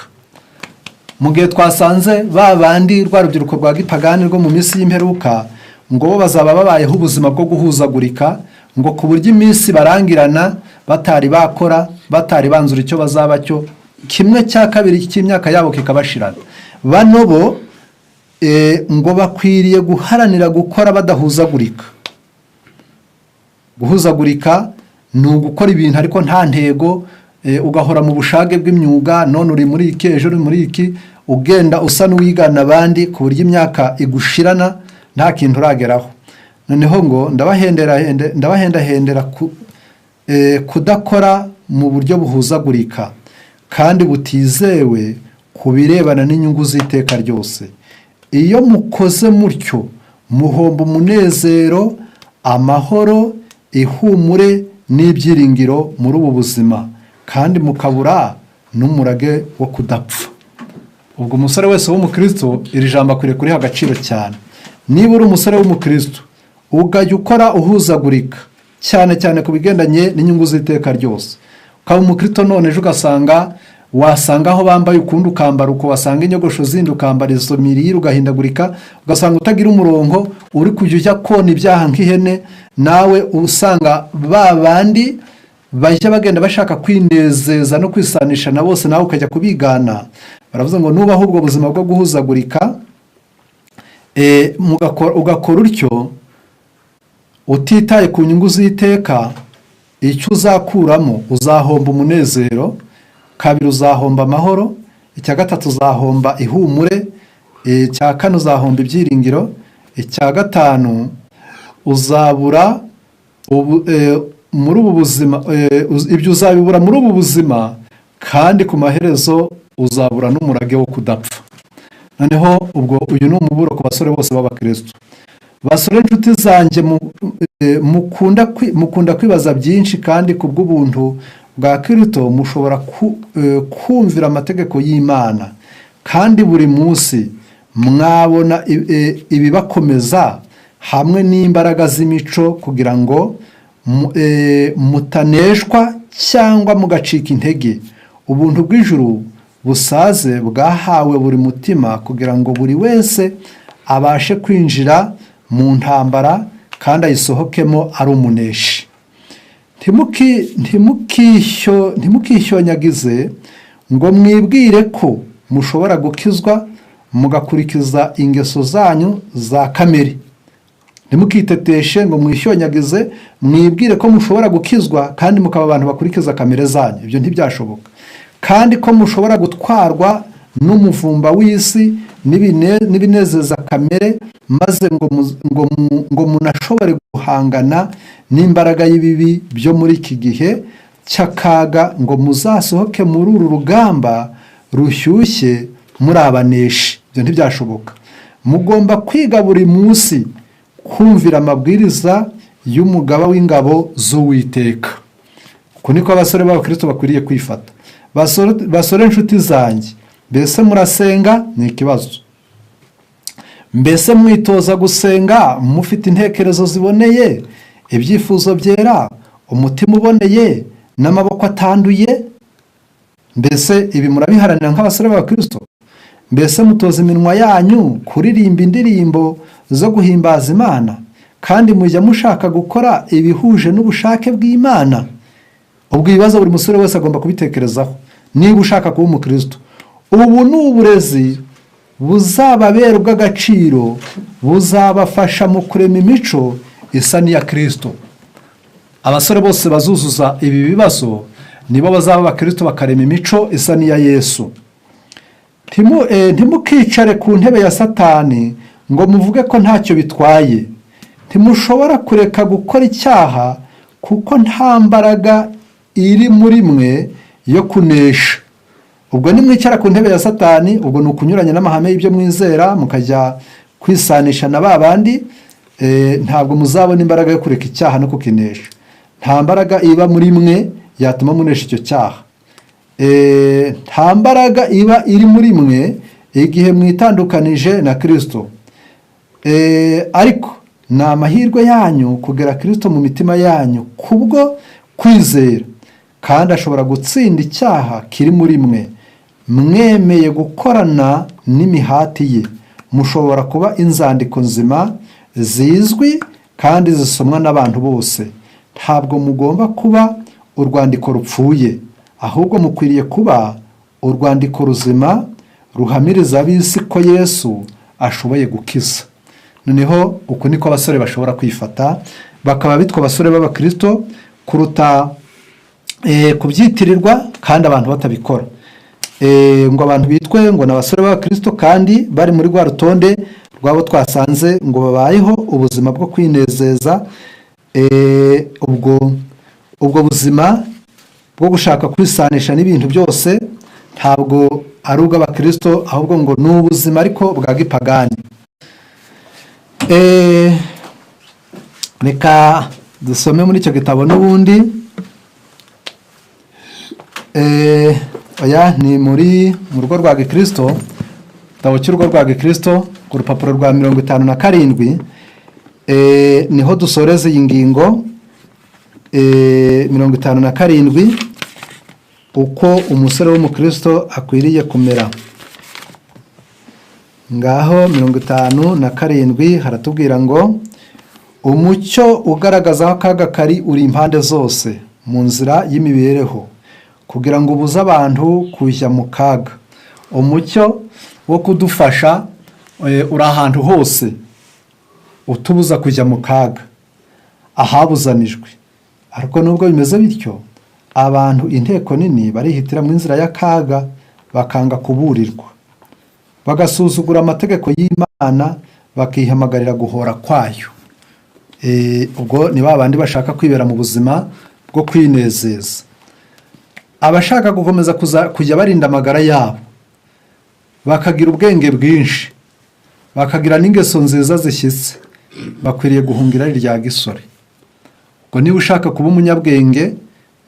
Mu gihe twasanze ba bandi, rwa rubyiruko rwa gipagani rwo mu minsi y'imperuka, ngo bo bazaba babayeho ubuzima bwo guhuzagurika, ngo ku buryo iminsi barangirana batari bakora, batari banzura icyo bazaba cyo, kimwe cya kabiri cy'imyaka yabo kikabashirana. Bano bo ngo bakwiriye guharanira gukora badahuzagurika. Guhuzagurika ni ugukora ibintu ariko nta ntego, ugahora mu bushage bw'imyuga, none uri muri iki, ejo uri muri iki, ugenda usa n'uwigana abandi, ku buryo imyaka igushirana nta kintu urageraho. Noneho ngo ndabahendahendera kudakora mu buryo buhuzagurika kandi butizewe ku birebana n'inyungu z'iteka ryose. Iyo mukoze mutyo, muhomba umunezero, amahoro, ihumure n'ibyiringiro muri ubu buzima, kandi mukabura n'umurage wo kudapfa. Ubwo umusore wese w'umukristo iri jambo akwiriye kuriha agaciro cyane. Niba uri umusore w'umukristo Ukajya ukora uhuzagurika cyane cyane ku bigendanye n'inyungu z'iteka ryose, ukaba umukristo none ejo ugasanga wasanga aho bambaye ukundi ukambara uko, wasanga inyogosho zindi ukambara izo, mirire ugahindagurika, ugasanga utagira umurongo, uri kujya ujya kona ibyaha nk'ihene. Nawe usanga ba bandi bajya bagenda bashaka kwinezeza no kwisanisha na bose, nawe ukajya kubigana. Baravuze ngo nubaho ubwo buzima bwo guhuzagurika, ugakora utyo utitaye ku nyungu z'iteka, icyo uzakuramo, uzahomba umunezero. Kabiri, uzahomba amahoro. Icya gatatu, uzahomba ihumure. Icya kane, uzahomba ibyiringiro. Icya gatanu, uzabura muri ubu buzima, ibyo uzabibura muri ubu buzima, kandi ku maherezo uzabura n'umurage wo kudapfa. Noneho ubwo uyu ni umuburo ku basore bose b'abakristo. Basore inshuti zanjye, mukunda kwibaza byinshi, kandi ku bw'ubuntu bwa Kristo mushobora kumvira amategeko y'Imana, kandi buri munsi mwabona ibibakomeza hamwe n'imbaraga z'imico kugira ngo mutaneshwa cyangwa mugacika intege. Ubuntu bw'ijuru busaze bwahawe buri mutima kugira ngo buri wese abashe kwinjira mu ntambara kandi ayisohokemo ari umuneshi. Ntimukishyonyagize ngo mwibwire ko mushobora gukizwa mugakurikiza ingeso zanyu za kamere. Ntimukiteteshe ngo mwishyonyagize, mwibwire ko mushobora gukizwa kandi mukaba abantu bakurikiza kamere zanyu. Ibyo ntibyashoboka. Kandi ko mushobora gutwarwa n'umuvumba w'isi n'ibinezeza kamere, maze ngo munashobore guhangana n'imbaraga y'ibibi byo muri iki gihe cy'akaga, ngo muzasohoke muri uru rugamba rushyushye muri abaneshi. Ibyo ntibyashoboka. Mugomba kwiga buri munsi kumvira amabwiriza y'umugaba w'ingabo z'Uwiteka. Uku niko abasore b'abakristo bakwiriye kwifata. Basore inshuti zanjye, mbese murasenga? Ni ikibazo. Mbese mwitoza gusenga mufite intekerezo ziboneye, ibyifuzo byera, umutima uboneye n'amaboko atanduye? Mbese ibi murabiharanira nk'abasore b'abakristo? Mbese mutoza iminwa yanyu kuririmba indirimbo zo guhimbaza Imana, kandi mujya mushaka gukora ibihuje n'ubushake bw'Imana? Ubwo ibibazo buri musore wese agomba kubitekerezaho niba ushaka kuba umukristo. Ubu ni uburezi buzababera ubw'agaciro, buzabafasha mu kurema imico isa n'iya Kirisito. Abasore bose bazuzuza ibi bibazo nibo bazaba abakristo, bakarema imico isa n'iya Yesu. Ntimukicare ku ntebe ya Satani ngo muvuge ko ntacyo bitwaye. Ntimushobora kureka gukora icyaha kuko nta mbaraga iri muri mwe yo kunesha. Ubwo nimwicara ku ntebe ya Satani, ubwo ni ukunyuranya n'amahame y'ibyo mwizera, mukajya kwisanisha na ba bandi, ntabwo muzabona imbaraga yo kureka icyaha no kukinesha. Nta mbaraga iba muri mwe yatuma munesha icyo cyaha. Nta mbaraga iba iri muri mwe igihe mwitandukanije na Kirisito. Ariko ni amahirwe yanyu kugera Kirisito mu mitima yanyu kubwo kwizera, kandi ashobora gutsinda icyaha kiri muri mwe. Mwemeye gukorana n'imihati ye, mushobora kuba inzandiko nzima zizwi kandi zisomwa n'abantu bose. Ntabwo mugomba kuba urwandiko rupfuye, ahubwo mukwiriye kuba urwandiko ruzima ruhamiriza ab'isi ko Yesu ashoboye gukiza. Noneho uku niko abasore bashobora kwifata bakaba bitwa abasore b'abakristo, kuruta kubyitirirwa kandi abantu batabikora, ngo abantu bitwe ngo ni abasore b'abakristo kandi bari muri rwa rutonde rw'abo twasanze ngo babayeho ubuzima bwo kwinezeza, ubwo buzima bwo gushaka kwisanisha n'ibintu byose ntabwo ari ubw'abakristo, ahubwo ngo ni ubuzima ariko bwa gipagani. Reka dusome muri icyo gitabo n'ubundi. Oya, ni muri mu rugo rwa gikristo, igitabo cy'urugo rwa gikristo, ku rupapuro rwa 57. Niho dusoreza iyi ngingo 57, uko umusore w'umukristo akwiriye kumera. Ngaho 57 haratubwira ngo umucyo ugaragaza aho akaga kari uri impande zose mu nzira y'imibereho, kugira ngo ubuze abantu kujya mu kaga. Umucyo wo kudufasha uri ahantu hose, utubuza kujya mu kaga ahabuzanijwe. Ariko nubwo bimeze bityo, abantu inteko nini barihitiramo inzira y'akaga, bakanga kuburirwa, bagasuzugura amategeko y'Imana, bakihamagarira guhora kwayo. Ubwo ni ba bandi bashaka kwibera mu buzima bwo kwinezeza, abashaka gukomeza kujya barinda amagara yabo, bakagira ubwenge bwinshi, bakagira n'ingeso nziza zishyitse, bakwiriye guhunga irari rya gisore. Ngo niba ushaka kuba umunyabwenge,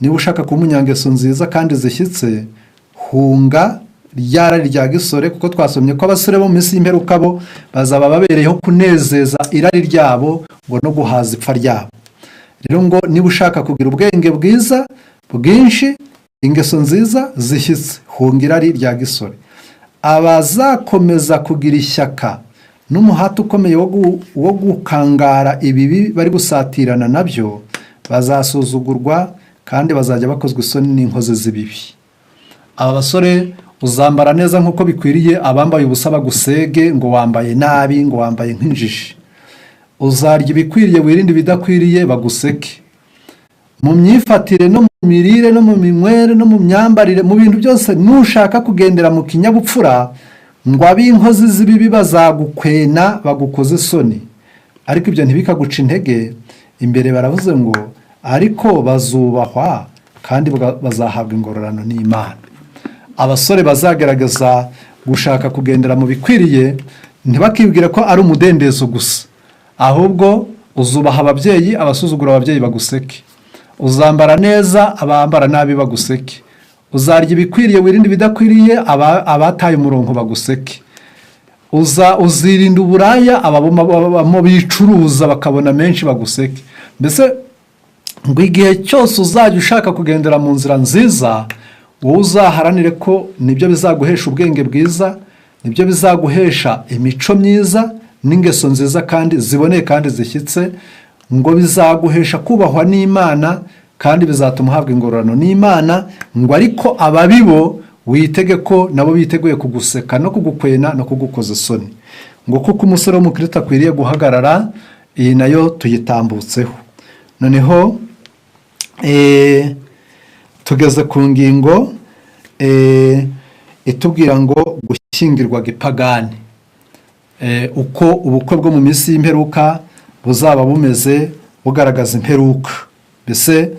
niba ushaka kuba umunyangeso nziza kandi zishyitse, hunga rya rari rya gisore, kuko twasomye ko abasore bo mu minsi y'imperuka bo bazaba babereyeho kunezeza irari ryabo ngo no guhaza ipfa ryabo. Rero ngo niba ushaka kugira ubwenge bwiza bwinshi, ingeso nziza zishyitse, hunga irari rya gisore. Abazakomeza kugira ishyaka n'umuhati ukomeye wo gukangara ibibi bari gusatirana nabyo bazasuzugurwa, kandi bazajya bakozwa isoni n'inkozi z'ibibi. Aba basore, uzambara neza nk'uko bikwiriye, abambaye ubusa bagusege ngo wambaye nabi, ngo wambaye nk'injiji. Uzarya ibikwiriye, wirinde ibidakwiriye, baguseke. Mu myifatire no mu mirire no mu minywere no mu myambarire, mu bintu byose, nushaka kugendera mu kinyabupfura, ngo ab'inkozi z'ibibi bazagukwena, bagukoze isoni. Ariko ibyo ntibikaguca intege. Imbere baravuze ngo ariko bazubahwa kandi bazahabwa ingororano n'Imana. Abasore bazagerageza gushaka kugendera mu bikwiriye, ntibakibwire ko ari umudendezo gusa, ahubwo uzubaha ababyeyi, abasuzugura ababyeyi baguseke. Uzambara neza, abambara nabi baguseke. Uzarya ibikwiriye, wirinde ibidakwiriye, abataye umurongo baguseke. Uzirinda uburaya, ababamo bicuruza bakabona menshi baguseke. Mbese ngo igihe cyose uzajya ushaka kugendera mu nzira nziza, wowe uzaharanire ko nibyo bizaguhesha ubwenge bwiza, nibyo bizaguhesha imico myiza n'ingeso nziza kandi ziboneye kandi zishyitse, ngo bizaguhesha kubahwa n'Imana kandi bizatuma uhabwa ingororano n'Imana. Ngo ariko ababi bo witege ko nabo biteguye kuguseka no kugukwena no kugukoza isoni. Ngo kuko umusore w'umukristo akwiriye guhagarara, iyi nayo tuyitambutseho. Noneho tugeze ku ngingo itubwira ngo gushyingirwa gipagani, uko ubukwe bwo mu minsi y'imperuka buzaba bumeze, bugaragaza imperuka. Mbese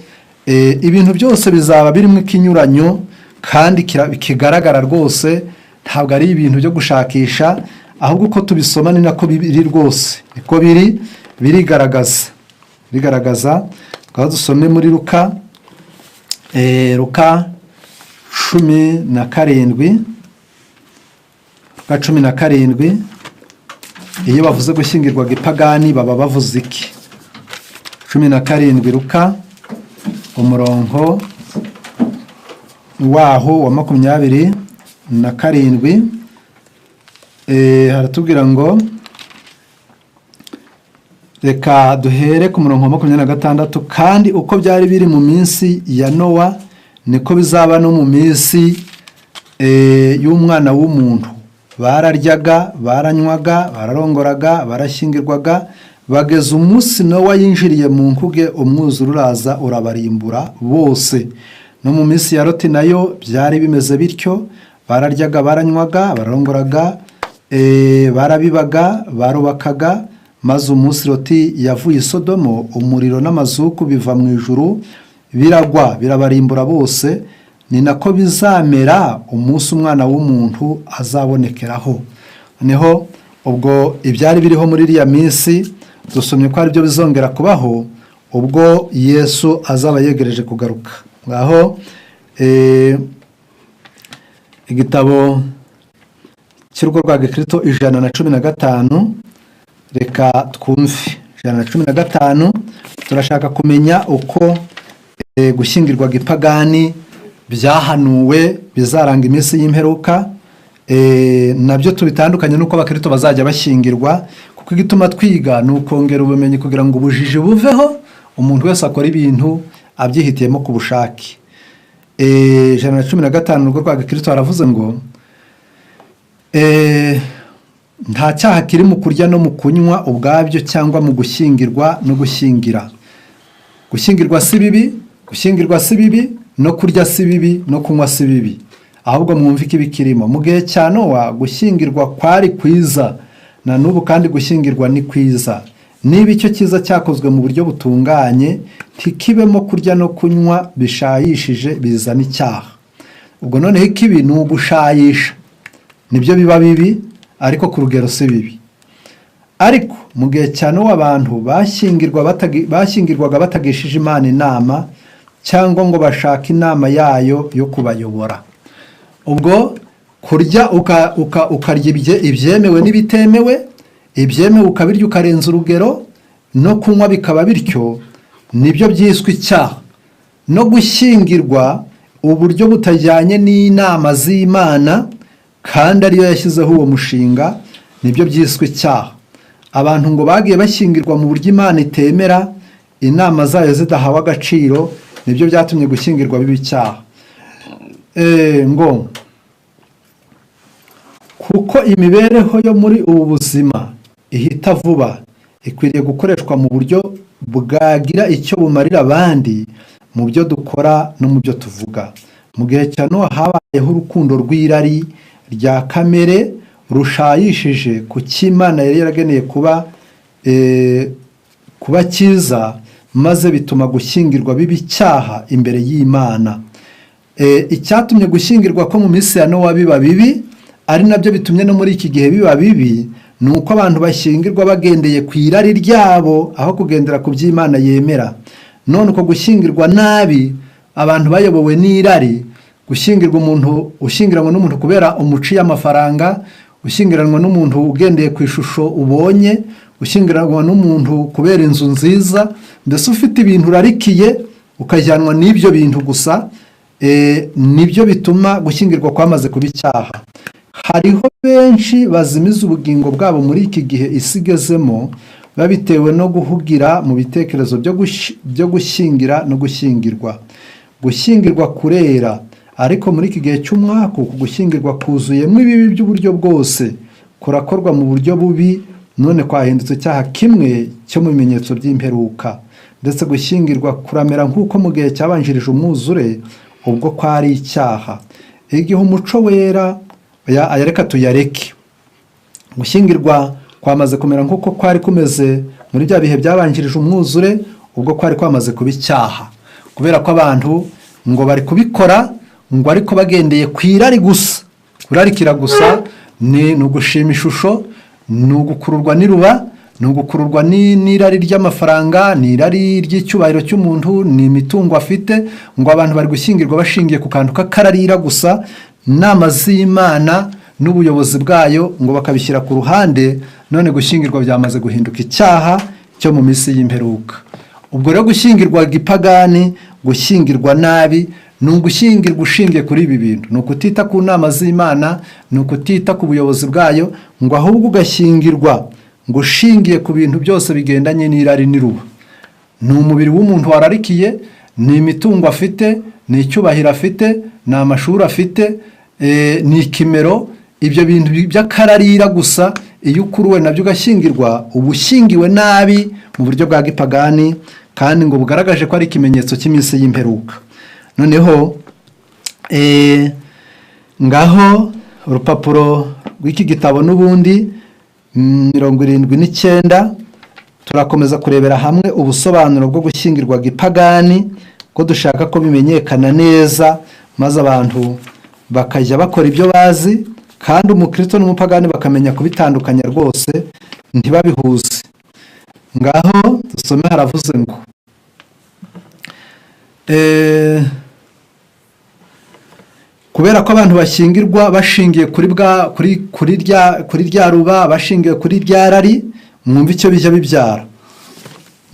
ibintu byose bizaba birimo ikinyuranyo kandi kigaragara rwose, ntabwo ari ibintu byo gushakisha, ahubwo uko tubisoma ni nako biri rwose, niko biri, birigaragaza, birigaragaza. Tukaba dusome muri Luka, Luka 17, Luka 17. Iyo bavuze gushyingirwa gipagani baba bavuze iki? 17 Luka, umurongo waho wa 27, haratubwira ngo, reka duhere ku murongo wa 26: "Kandi uko byari biri mu minsi ya Nowa, niko bizaba no mu minsi y'Umwana w'Umuntu. Bararyaga, baranywaga, bararongoraga, barashyingirwaga, bageza umunsi Nowa yinjiriye mu nkuge, umwuzure uraza urabarimbura bose. No mu minsi ya Loti nayo byari bimeze bityo: bararyaga, baranywaga, bararongoraga, barabibaga, barubakaga, maze umunsi Loti yavuye i Sodomo, umuriro n'amazuku biva mu ijuru biragwa, birabarimbura bose. Ni nako bizamera umunsi Umwana w'Umuntu azabonekeraho." Noneho ubwo ibyari biriho muri iriya minsi dusomye ko aribyo bizongera kubaho ubwo Yesu azaba yegereje kugaruka. Ngaho igitabo cy'urugo rwa gikristo 115, reka twumve. 115, turashaka kumenya uko gushyingirwa gipagani byahanuwe bizaranga iminsi y'imperuka. Nabyo tubitandukanye n'uko abakristo bazajya bashyingirwa, kuko igituma twiga ni ukongera ubumenyi kugira ngo ubujiji buveho, umuntu wese akora ibintu abyihitiyemo ku bushake. 115, urugo rwa gikristo, haravuze ngo nta cyaha kiri mu kurya no mu kunywa ubwabyo cyangwa mu gushyingirwa no gushyingira. Gushyingirwa si bibi, gushyingirwa si bibi, no kurya si bibi, no kunywa si bibi, ahubwo mwumve ikibi kirimo. Mu gihe cya Nowa gushyingirwa kwari kwiza, na n'ubu kandi gushyingirwa ni kwiza, niba icyo cyiza cyakozwe mu buryo butunganye, ntikibemo kurya no kunywa bishayishije bizana icyaha. Ubwo noneho ikibi ni ugushayisha, nibyo biba bibi, ariko ku rugero si bibi. Ariko mu gihe cya Nowa abantu bashyingirwaga batagishije Imana inama cyangwa ngo bashake inama yayo yo kubayobora. Ubwo kurya ukarya ibyemewe n'ibitemewe, ibyemewe ukabirya ukarenza urugero, no kunywa bikaba bityo, nibyo byiswe icyaha. No gushyingirwa uburyo butajyanye n'inama z'Imana kandi ariyo yashyizeho uwo mushinga, nibyo byiswe icyaha. Abantu ngo bagiye bashyingirwa mu buryo Imana itemera, inama zayo zidahawe agaciro, nibyo byatumye gushyingirwa biba icyaha. Ngo kuko imibereho yo muri ubu buzima ihita vuba, ikwiriye gukoreshwa mu buryo bwagira icyo bumarira abandi mu byo dukora no mu byo tuvuga. Mu gihe cya Nowa habayeho urukundo rw'irari rya kamere rushayishije ku cy'Imana yari yarageneye kuba cyiza, maze bituma gushyingirwa biba icyaha imbere y'Imana. Icyatumye gushyingirwa ko mu minsi ya Nowa biba bibi, ari nabyo bitumye no muri iki gihe biba bibi, ni uko abantu bashyingirwa bagendeye ku irari ryabo aho kugendera ku by'Imana yemera. None uko gushyingirwa nabi, abantu bayobowe n'irari, gushyingirwa umuntu ushyingiranwa n'umuntu kubera umuci y'amafaranga, ushyingiranwa n'umuntu ugendeye ku ishusho ubonye, ushyingiranwa n'umuntu kubera inzu nziza, mbese ufite ibintu urarikiye ukajyanwa n'ibyo bintu gusa, nibyo bituma gushyingirwa kwamaze kuba icyaha. Hariho benshi bazimiza ubugingo bwabo muri iki gihe isi igezemo, babitewe no guhugira mu bitekerezo byo gushyingira no gushyingirwa. Gushyingirwa kurera, ariko muri iki gihe cy'umwaku uku gushyingirwa kuzuyemo ibibi by'uburyo bwose, kurakorwa mu buryo bubi, none kwahindutse icyaha kimwe cyo mu bimenyetso by'imperuka. Ndetse gushyingirwa kuramera nk'uko mu gihe cyabanjirije umwuzure, ubwo kwari icyaha. Igihe umuco wera, aya reka tuyareke. Gushyingirwa kwamaze kumera nk'uko kwari kumeze muri bya bihe byabanjirije umwuzure, ubwo kwari kwamaze kuba icyaha, kubera ko abantu ngo bari kubikora ngo ariko bagendeye ku irari gusa. Kurarikira gusa ni ugushima ishusho, ni ugukururwa n'iruba, ni ugukururwa n'irari ry'amafaranga, ni irari ry'icyubahiro cy'umuntu, ni imitungo afite. Ngo abantu bari gushyingirwa bashingiye ku kantu k'akararira gusa, inama z'Imana n'ubuyobozi bwayo ngo bakabishyira ku ruhande. None gushyingirwa byamaze guhinduka icyaha cyo mu minsi y'imperuka. Ubwo rero gushyingirwa gipagani, gushyingirwa nabi, ni ugushyingirwa ushingiye kuri ibi bintu, ni ukutita ku nama z'Imana, ni ukutita ku buyobozi bwayo, ngo ahubwo ugashyingirwa ngo ushingiye ku bintu byose bigendanye n'irari n'iruba. Ni umubiri w'umuntu wararikiye, ni imitungo afite, ni icyubahiro afite, ni amashuri afite, ni ikimero, ibyo bintu by'akararira gusa. Iyo ukuruwe nabyo ugashyingirwa, uba ushyingiwe nabi mu buryo bwa gipagani, kandi ngo bugaragaje ko ari ikimenyetso cy'iminsi y'imperuka. Noneho ngaho urupapuro rw'iki gitabo n'ubundi 79, turakomeza kurebera hamwe ubusobanuro bwo gushyingirwa gipagani, ko dushaka ko bimenyekana neza, maze abantu bakajya bakora ibyo bazi, kandi umukristo n'umupagani bakamenya kubitandukanya rwose, ntibabihuze. Ngaho dusome, haravuze ngo kubera ko abantu bashyingirwa bashingiye kuri bwa kuri kuri rya kuri rya ruba, bashingiye kuri rya rari, mwumva icyo bijya bibyara.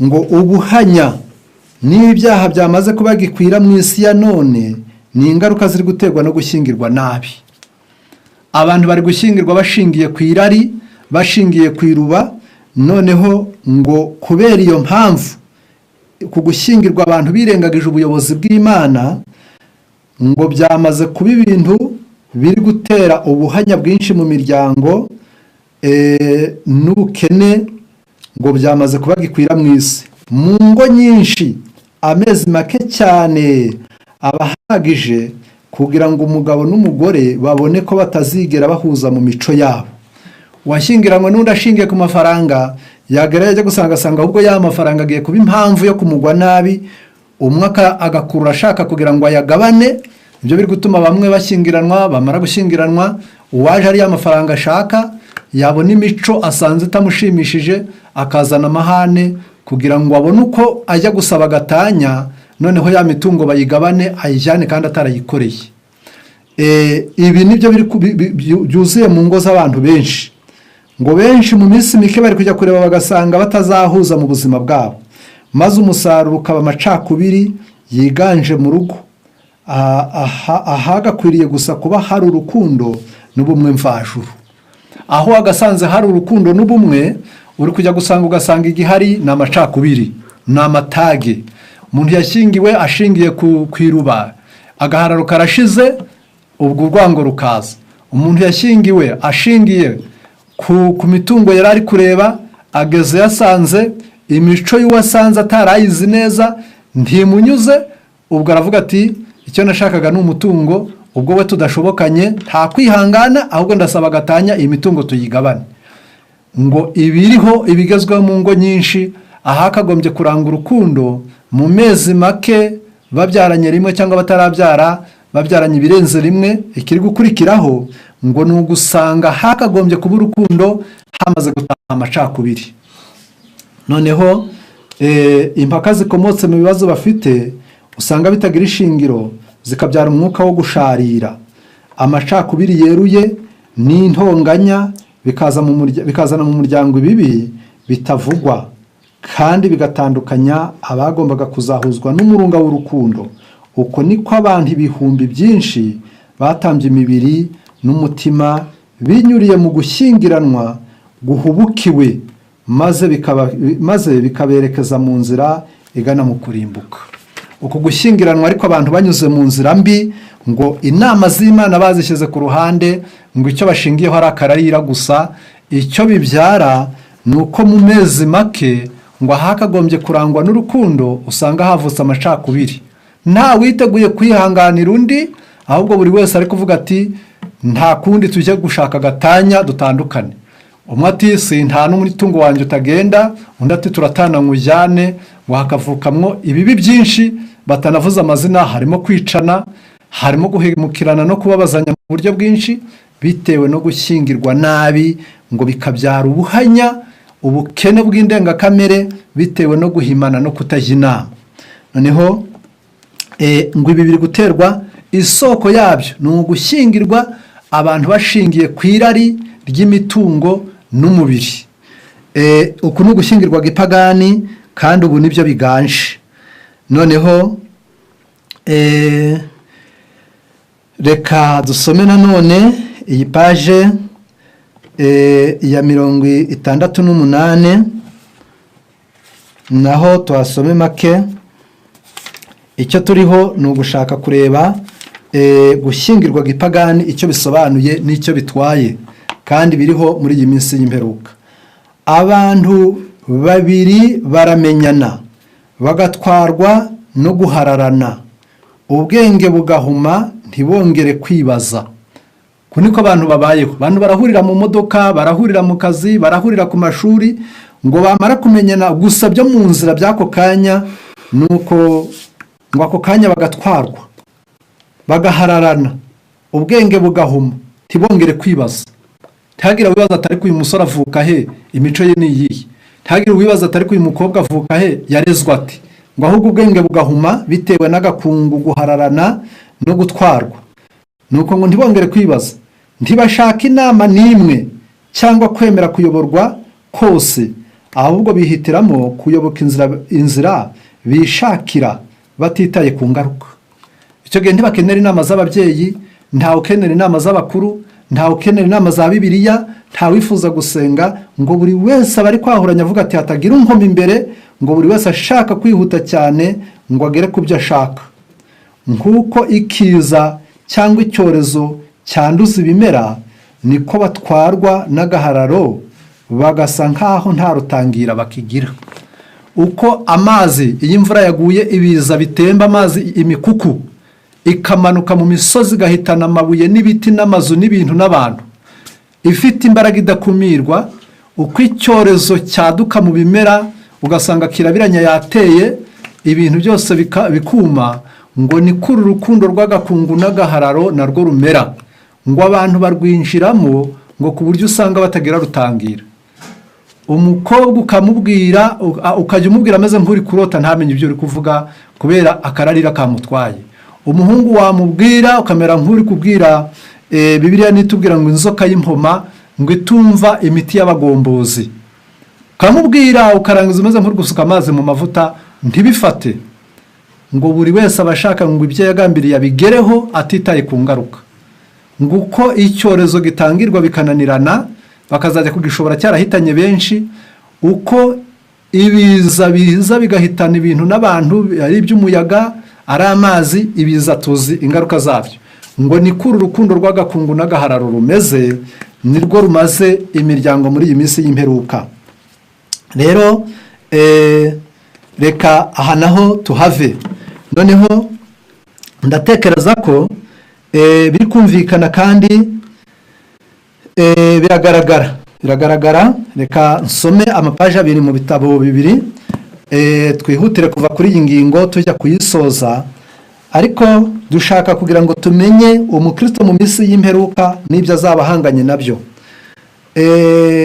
Ngo ubuhanya n'ibyaha byamaze kuba gikwira mu isi ya none ni ingaruka ziri guterwa no gushyingirwa nabi. Abantu bari gushyingirwa bashingiye ku irari, bashingiye ku iruba. Noneho ngo kubera iyo mpamvu, ku gushyingirwa abantu birengagije ubuyobozi bw'Imana, ngo byamaze kuba ibintu biri gutera ubuhanya bwinshi mu miryango n'ubukene, ngo byamaze kuba gikwira mu isi. Mu ngo nyinshi, amezi make cyane aba ahagije kugira ngo umugabo n'umugore babone ko batazigera bahuza mu mico yabo. Uwashyingiranywe n'undi ashingiye ku mafaranga, yagera yajya gusanga, asanga ahubwo ya mafaranga agiye kuba impamvu yo kumugwa nabi. Umwe agakurura ashaka kugira ngo ayagabane. Ibyo biri gutuma bamwe bashyingiranwa, bamara gushyingiranwa, uwaje ari ya mafaranga ashaka, yabona imico asanze itamushimishije, akazana amahane kugira ngo abone uko ajya gusaba agatanya, noneho ya mitungo bayigabane, ayijyane kandi atarayikoreye. Ibi nibyo biri byuzuye mu ngo z'abantu benshi. Ngo benshi mu minsi mike bari kujya kureba bagasanga batazahuza mu buzima bwabo, maze umusaruro ukaba amacakubiri yiganje mu rugo ahagakwiriye gusa kuba hari urukundo n'ubumwe mvajuru. Aho wagasanze hari urukundo n'ubumwe, uri kujya gusanga ugasanga igihari ni amacakubiri, ni amatage. Umuntu yashyingiwe ashingiye ku iruba, agahararo karashize, ubwo urwango rukaza. Umuntu yashyingiwe ashingiye ku mitungo yari ari kureba, ageze yasanze imico y'uwasanze atarayizi neza ntimunyuze, ubwo aravuga ati: "Icyo nashakaga ni umutungo, ubwo we tudashobokanye, nta kwihangana, ahubwo ndasaba agatanya, iyi mitungo tuyigabane." Ngo ibiriho, ibigezweho mu ngo nyinshi, ahakagombye kuranga urukundo, mu mezi make babyaranye rimwe cyangwa batarabyara babyaranye ibirenze rimwe, ikiri gukurikiraho ngo ni ugusanga hakagombye kuba urukundo hamaze gutaha amacakubiri. Noneho impaka zikomotse mu bibazo bafite usanga bitagira ishingiro, zikabyara umwuka wo gusharira, amacakubiri yeruye n'intonganya, bikazana mu muryango ibibi bitavugwa, kandi bigatandukanya abagombaga kuzahuzwa n'umurunga w'urukundo. Uko niko abantu ibihumbi byinshi batambye imibiri n'umutima binyuriye mu gushyingiranwa guhubukiwe, maze bikaberekeza mu nzira igana mu kurimbuka. Uku gushyingiranwa ariko abantu banyuze mu nzira mbi, ngo inama z'Imana bazishyize ku ruhande, ngo icyo bashingiyeho ari akararira gusa, icyo bibyara ni uko mu mezi make, ngo ahakagombye kurangwa n'urukundo usanga havutse amacakubiri, nta witeguye kwihanganira undi, ahubwo buri wese ari kuvuga ati: "Nta kundi, tujye gushaka agatanya dutandukane." Umwe ati: "Si nta n'umutungo wanjye utagenda." Undi ati: "Turatana nkujyane." Ngo hakavukamwo ibibi byinshi batanavuze amazina, harimo kwicana, harimo guhemukirana no kubabazanya mu buryo bwinshi, bitewe no gushyingirwa nabi, ngo bikabyara ubuhanya, ubukene bw'indengakamere, bitewe no guhimana no kutajya inama. Noneho ngo ibi biri guterwa, isoko yabyo ni ugushyingirwa abantu bashingiye ku irari ry'imitungo n'umubiri. Uku ni ugushyingirwa gipagani, kandi ubu nibyo biganje. Noneho reka dusome nanone iyi page ya 68, naho tuhasome make. Icyo turiho ni ugushaka kureba gushyingirwa gipagani icyo bisobanuye n'icyo bitwaye, kandi biriho muri iyi minsi y'imperuka. Abantu babiri baramenyana, bagatwarwa no guhararana, ubwenge bugahuma, ntibongere kwibaza. Ku niko abantu babayeho. Abantu barahurira mu modoka, barahurira mu kazi, barahurira ku mashuri, ngo bamara kumenyana gusa byo mu nzira by'ako kanya, nuko ngo ako kanya bagatwarwa, bagahararana, ubwenge bugahuma, ntibongere kwibaza. Ntihagire uwibaza atari ko uyu musore avuka he? Imico ye ni iyihe? Ntihagire uwibaza atari ko uyu mukobwa avuka he? Yarezwe ati? Ngo ahubwo ubwenge bugahuma bitewe n'agakungu, guhararana no gutwarwa. Nuko ngo ntibongere kwibaza, ntibashaka inama n'imwe cyangwa kwemera kuyoborwa kose. Ahubwo bihitiramo kuyoboka inzira bishakira batitaye ku ngaruka. Icyo gihe ntibakenera inama z'ababyeyi, ntawe ukenera inama z'abakuru, ntawe ukenera inama za Bibiliya, ntawifuza gusenga. Ngo buri wese aba ari kwahuranya avuga ati: "Hatagira unkoma imbere." Ngo buri wese ashaka kwihuta cyane ngo agere ku byo ashaka. Nk'uko ikiza cyangwa icyorezo cyanduza ibimera, niko batwarwa n'agahararo, bagasa nk'aho nta rutangira bakigira. Uko amazi, iyo imvura yaguye, ibiza bitemba amazi, imikuku ikamanuka mu misozi, igahitana amabuye n'ibiti n'amazu n'ibintu n'abantu, ifite imbaraga idakumirwa. Uko icyorezo cyaduka mu bimera, ugasanga kirabiranya yateye, ibintu byose bikuma, ngo ni kuri urukundo rw'agakungu n'agahararo narwo rumera. Ngo abantu barwinjiramo, ngo ku buryo usanga batagira rutangira. Umukobwa ukamubwira, ukajya umubwira ameze nk'uri kurota, ntamenye ibyo uri kuvuga kubera akararira kamutwaye. Umuhungu wamubwira ukamera nk'uri kubwira Bibiliya nitubwira ngo inzoka y'impoma ngo itumva imiti y'abagombozi. Ukamubwira ukarangiza umeze nk'uri gusuka amazi mu mavuta, ntibifate. Ngo buri wese aba ashaka ngo ibyo yagambiriye abigereho atitaye ku ngaruka. Ngo uko icyorezo gitangirwa bikananirana, bakazajya kugishobora cyarahitanye benshi, uko ibiza biza bigahitana ibintu n'abantu, ari iby'umuyaga, ari amazi, ibiza tuzi ingaruka zabyo, ngo ni kuri urukundo rw'agakungu n'agahararo rumeze, nirwo rumaze imiryango muri iyi minsi y'imperuka. Rero reka aha naho tuhave. Noneho ndatekereza ko biri kumvikana kandi biragaragara, biragaragara. Reka nsome amapaji abiri mu bitabo bibiri, twihutire kuva kuri iyi ngingo tujya kuyisoza, ariko dushaka kugira ngo tumenye umukristo mu minsi y'imperuka n'ibyo azaba ahanganye nabyo.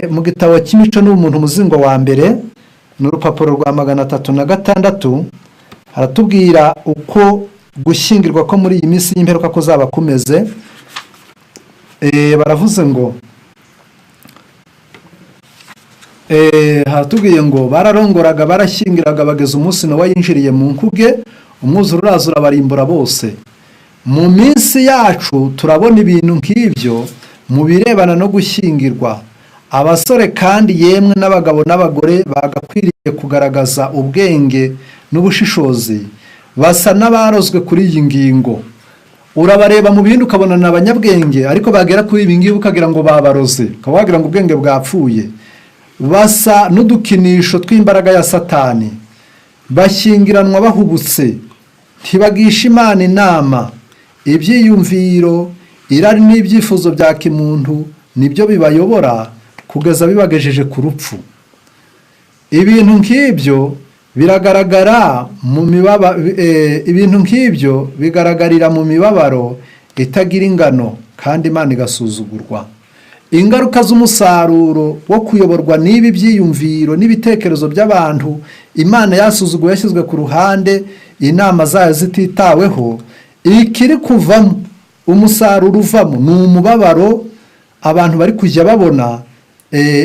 Mu gitabo cy'Imico n'Ubumuntu, umuzingo wa mbere, ni urupapuro rwa 306, haratubwira uko gushyingirwa ko muri iyi minsi y'imperuka kuzaba kumeze. Baravuze ngo haratubwiye ngo bararongoraga, barashyingiraga, bageza umunsi Nowa yinjiriye mu nkuge, umwuzure uraza urabarimbura bose. Mu minsi yacu turabona ibintu nk'ibyo mu birebana no gushyingirwa. Abasore kandi yemwe n'abagabo n'abagore bagakwiriye kugaragaza ubwenge n'ubushishozi basa n'abarozwe kuri iyi ngingo. Urabareba mu bindi ukabona ni abanyabwenge, ariko bagera kuri ibi ngibi ukagira ngo babaroze, ukaba wagira ngo ubwenge bwapfuye. Basa n'udukinisho tw'imbaraga ya Satani. Bashyingiranwa bahubutse, ntibagisha Imana inama. Ibyiyumviro, irari n'ibyifuzo bya kimuntu nibyo bibayobora kugeza bibagejeje ku rupfu. Ibintu nk'ibyo biragaragara mu mibaba ibintu nk'ibyo bigaragarira mu mibabaro itagira ingano, kandi Imana igasuzugurwa. Ingaruka z'umusaruro wo kuyoborwa n'ibi byiyumviro n'ibitekerezo by'abantu, Imana yasuzuguwe, yashyizwe ku ruhande, inama zayo zititaweho, ikiri kuvamo, umusaruro uvamo ni umubabaro abantu bari kujya babona.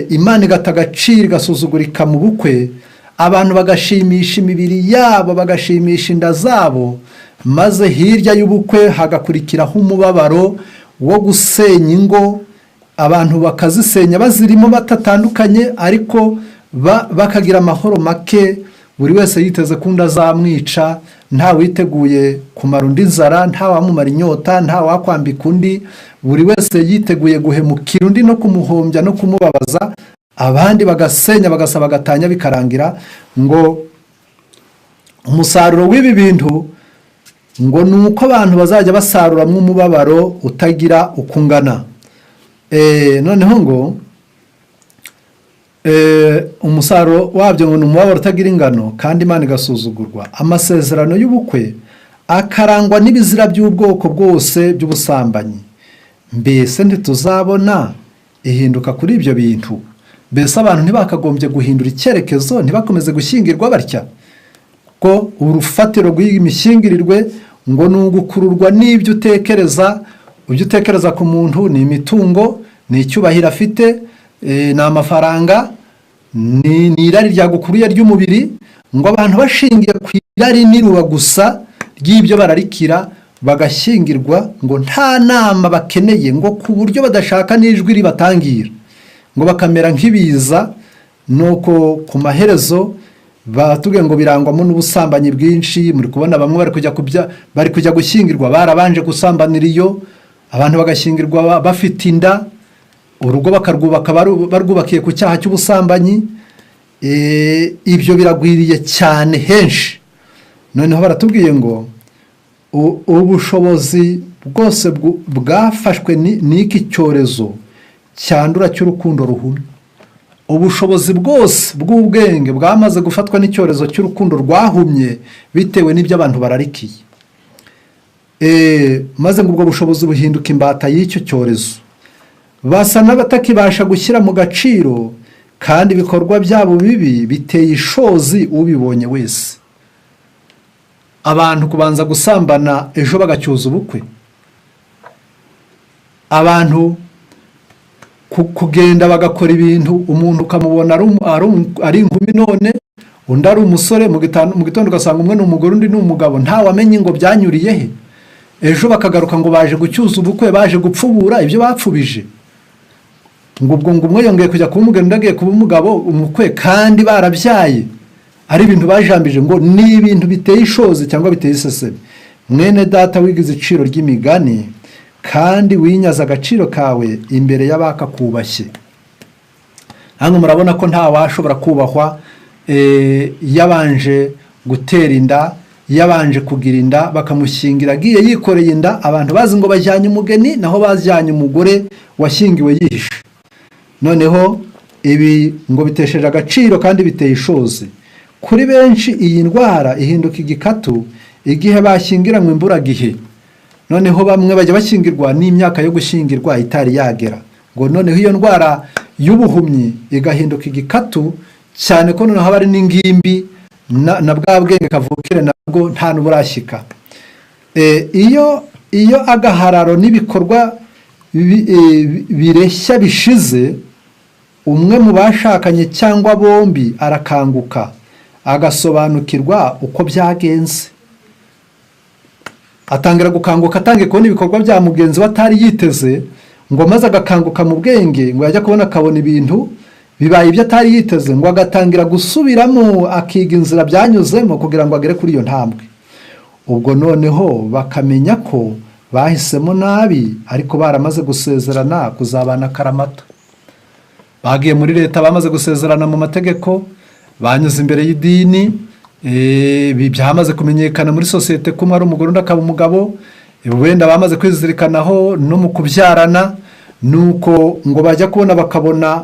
Imana igata agaciro, igasuzugurika mu bukwe, abantu bagashimisha imibiri yabo, bagashimisha inda zabo, maze hirya y'ubukwe hagakurikiraho umubabaro wo gusenya ingo. Abantu bakazisenya bazirimo batatandukanye, ariko bakagira amahoro make, buri wese yiteze ko undi azamwica, nta witeguye kumara undi inzara, nta wamumara inyota, nta wakwambika undi, buri wese yiteguye guhemukira undi no kumuhombya no kumubabaza. Abandi bagasenya, bagasaba gatanya, bikarangira. Ngo umusaruro w'ibi bintu ngo ni uko abantu bazajya basaruramo umubabaro utagira uko ungana. Noneho ngo umusaruro wabyo ngo ni umubabaro utagira ingano, kandi Imana igasuzugurwa. Amasezerano y'ubukwe akarangwa n'ibizira by'ubwoko bwose by'ubusambanyi. Mbese ntituzabona ihinduka kuri ibyo bintu? Mbese abantu ntibakagombye guhindura icyerekezo, ntibakomeze gushyingirwa batya? Ko urufatiro rw'iyi mishyingirirwe ngo ni ugukururwa n'ibyo utekereza. Ibyo utekereza ku muntu ni imitungo, ni icyubahiro afite, ni amafaranga. Ni irari ryagukuruye ry'umubiri. Ngo abantu bashingiye ku irari n'iruba gusa ry'ibyo bararikira, bagashyingirwa ngo nta nama bakeneye, ngo ku buryo badashaka n'ijwi ribatangira, ngo bakamera nk'ibiza. Nuko ku maherezo batubwiye ngo birangwamo n'ubusambanyi bwinshi. Muri kubona bamwe bari kujya gushyingirwa barabanje gusambanira iyo, abantu bagashyingirwa bafite inda, urugo bakarwubaka barwubakiye ku cyaha cy'ubusambanyi. Ibyo biragwiriye cyane henshi. Noneho baratubwiye ngo ubushobozi bwose bwafashwe n'iki cyorezo cyandura cy'urukundo ruhumye. Ubushobozi bwose bw'ubwenge bwamaze gufatwa n'icyorezo cy'urukundo rwahumye bitewe n'ibyo abantu bararikiye. Maze ngo ubwo bushobozi buhinduka imbata y'icyo cyorezo, basa n'abatakibasha gushyira mu gaciro, kandi ibikorwa byabo bibi biteye ishozi ubibonye wese. Abantu kubanza gusambana, ejo bagacyuza ubukwe, abantu kugenda bagakora ibintu, umuntu ukamubona ari inkumi none, undi ari umusore, mu gitondo ugasanga umwe ni umugore, undi ni umugabo, ntawamenye ngo byanyuriye he. Ejo bakagaruka ngo baje gucyuza ubukwe, baje gupfubura ibyo bapfubije, ngo ubwo ngo umwe yongeye kujya kuba umugeni, undi agiye kuba umugabo, umukwe, kandi barabyaye, ari ibintu bajambije. Ngo ni ibintu biteye ishozi cyangwa biteye iseseme. Mwene data, wigize iciro ry'imigani kandi winyaze agaciro kawe imbere y'abakakubashye. Hano murabona ko nta washobora kubahwa yabanje gutera inda, yabanje kugira inda, bakamushyingira agiye yikoreye inda, abantu bazi ngo bajyanye umugeni, naho bajyanye umugore washyingiwe yihishe. Noneho ibi ngo bitesheje agaciro kandi biteye ishozi kuri benshi. Iyi ndwara ihinduka igikatu igihe bashyingiranywe imburagihe. Noneho bamwe bajya bashyingirwa n'imyaka yo gushyingirwa itari yagera, ngo noneho iyo ndwara y'ubuhumyi igahinduka igikatu cyane, ko noneho haba ari n'ingimbi na bwa bwenge kavukire nabwo nta n'uburashyika. Iyo agahararo n'ibikorwa bireshya bishize, umwe mu bashakanye cyangwa bombi arakanguka, agasobanukirwa uko byagenze. Atangira gukanguka, atangiye kubona ibikorwa bya mugenzi we atari yiteze, ngo maze agakanguka mu bwenge, ngo yajya kubona akabona ibintu bibaye ibyo atari yiteze, ngo agatangira gusubiramo, akiga inzira byanyuzemo kugira ngo agere kuri iyo ntambwe. Ubwo noneho bakamenya ko bahisemo nabi, ariko baramaze gusezerana kuzabana akaramata. Bagiye muri leta, bamaze gusezerana mu mategeko, banyuze imbere y'idini, byamaze kumenyekana muri sosiyete ko umwe ari umugore, undi akaba umugabo, wenda bamaze kwizirikanaho no mu kubyarana. Nuko ngo bajya kubona bakabona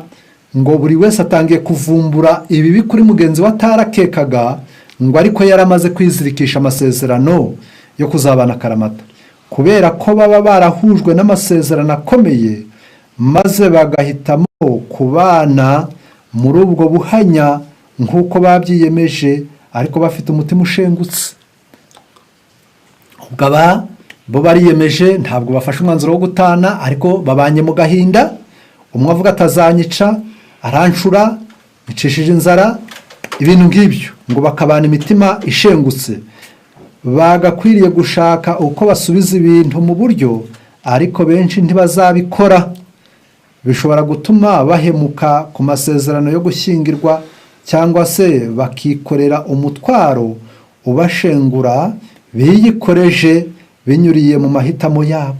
ngo buri wese atangiye kuvumbura ibibi kuri mugenzi we atarakekaga, ngo ariko yaramaze kwizirikisha amasezerano yo kuzabana akaramata, kubera ko baba barahujwe n'amasezerano akomeye, maze bagahitamo kubana muri ubwo buhanya nk'uko babyiyemeje, ariko bafite umutima ushengutse. Ubwo aba bo bariyemeje, ntabwo bafashe umwanzuro wo gutana, ariko babanye mu gahinda. Umwe avuga atazanyica, arancura, icishije inzara, ibintu nk'ibyo, ngo bakabana imitima ishengutse. Bagakwiriye gushaka uko basubiza ibintu mu buryo, ariko benshi ntibazabikora. Bishobora gutuma bahemuka ku masezerano yo gushyingirwa, cyangwa se bakikorera umutwaro ubashengura biyikoreje binyuriye mu mahitamo yabo.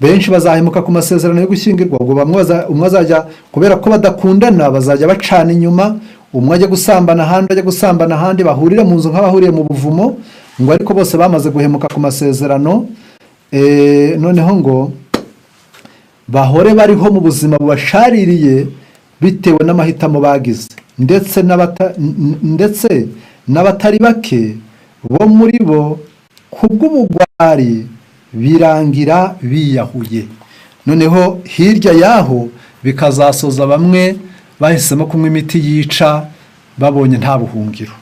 Benshi bazahemuka ku masezerano yo gushyingirwa. Ubwo bamwe umwe azajya, kubera ko badakundana, bazajya bacana inyuma, umwe ajya gusambana ahandi, ajya gusambana ahandi, bahurire mu nzu nk'abahuriye mu buvumo, ngo ariko bose bamaze guhemuka ku masezerano. Noneho ngo bahore bariho mu buzima bubashaririye bitewe n'amahitamo bagize, ndetse n'abatari bake bo muri bo kubw'ubugwari birangira biyahuye. Noneho hirya y'aho bikazasoza bamwe bahisemo kunywa imiti yica, babonye nta buhungiro.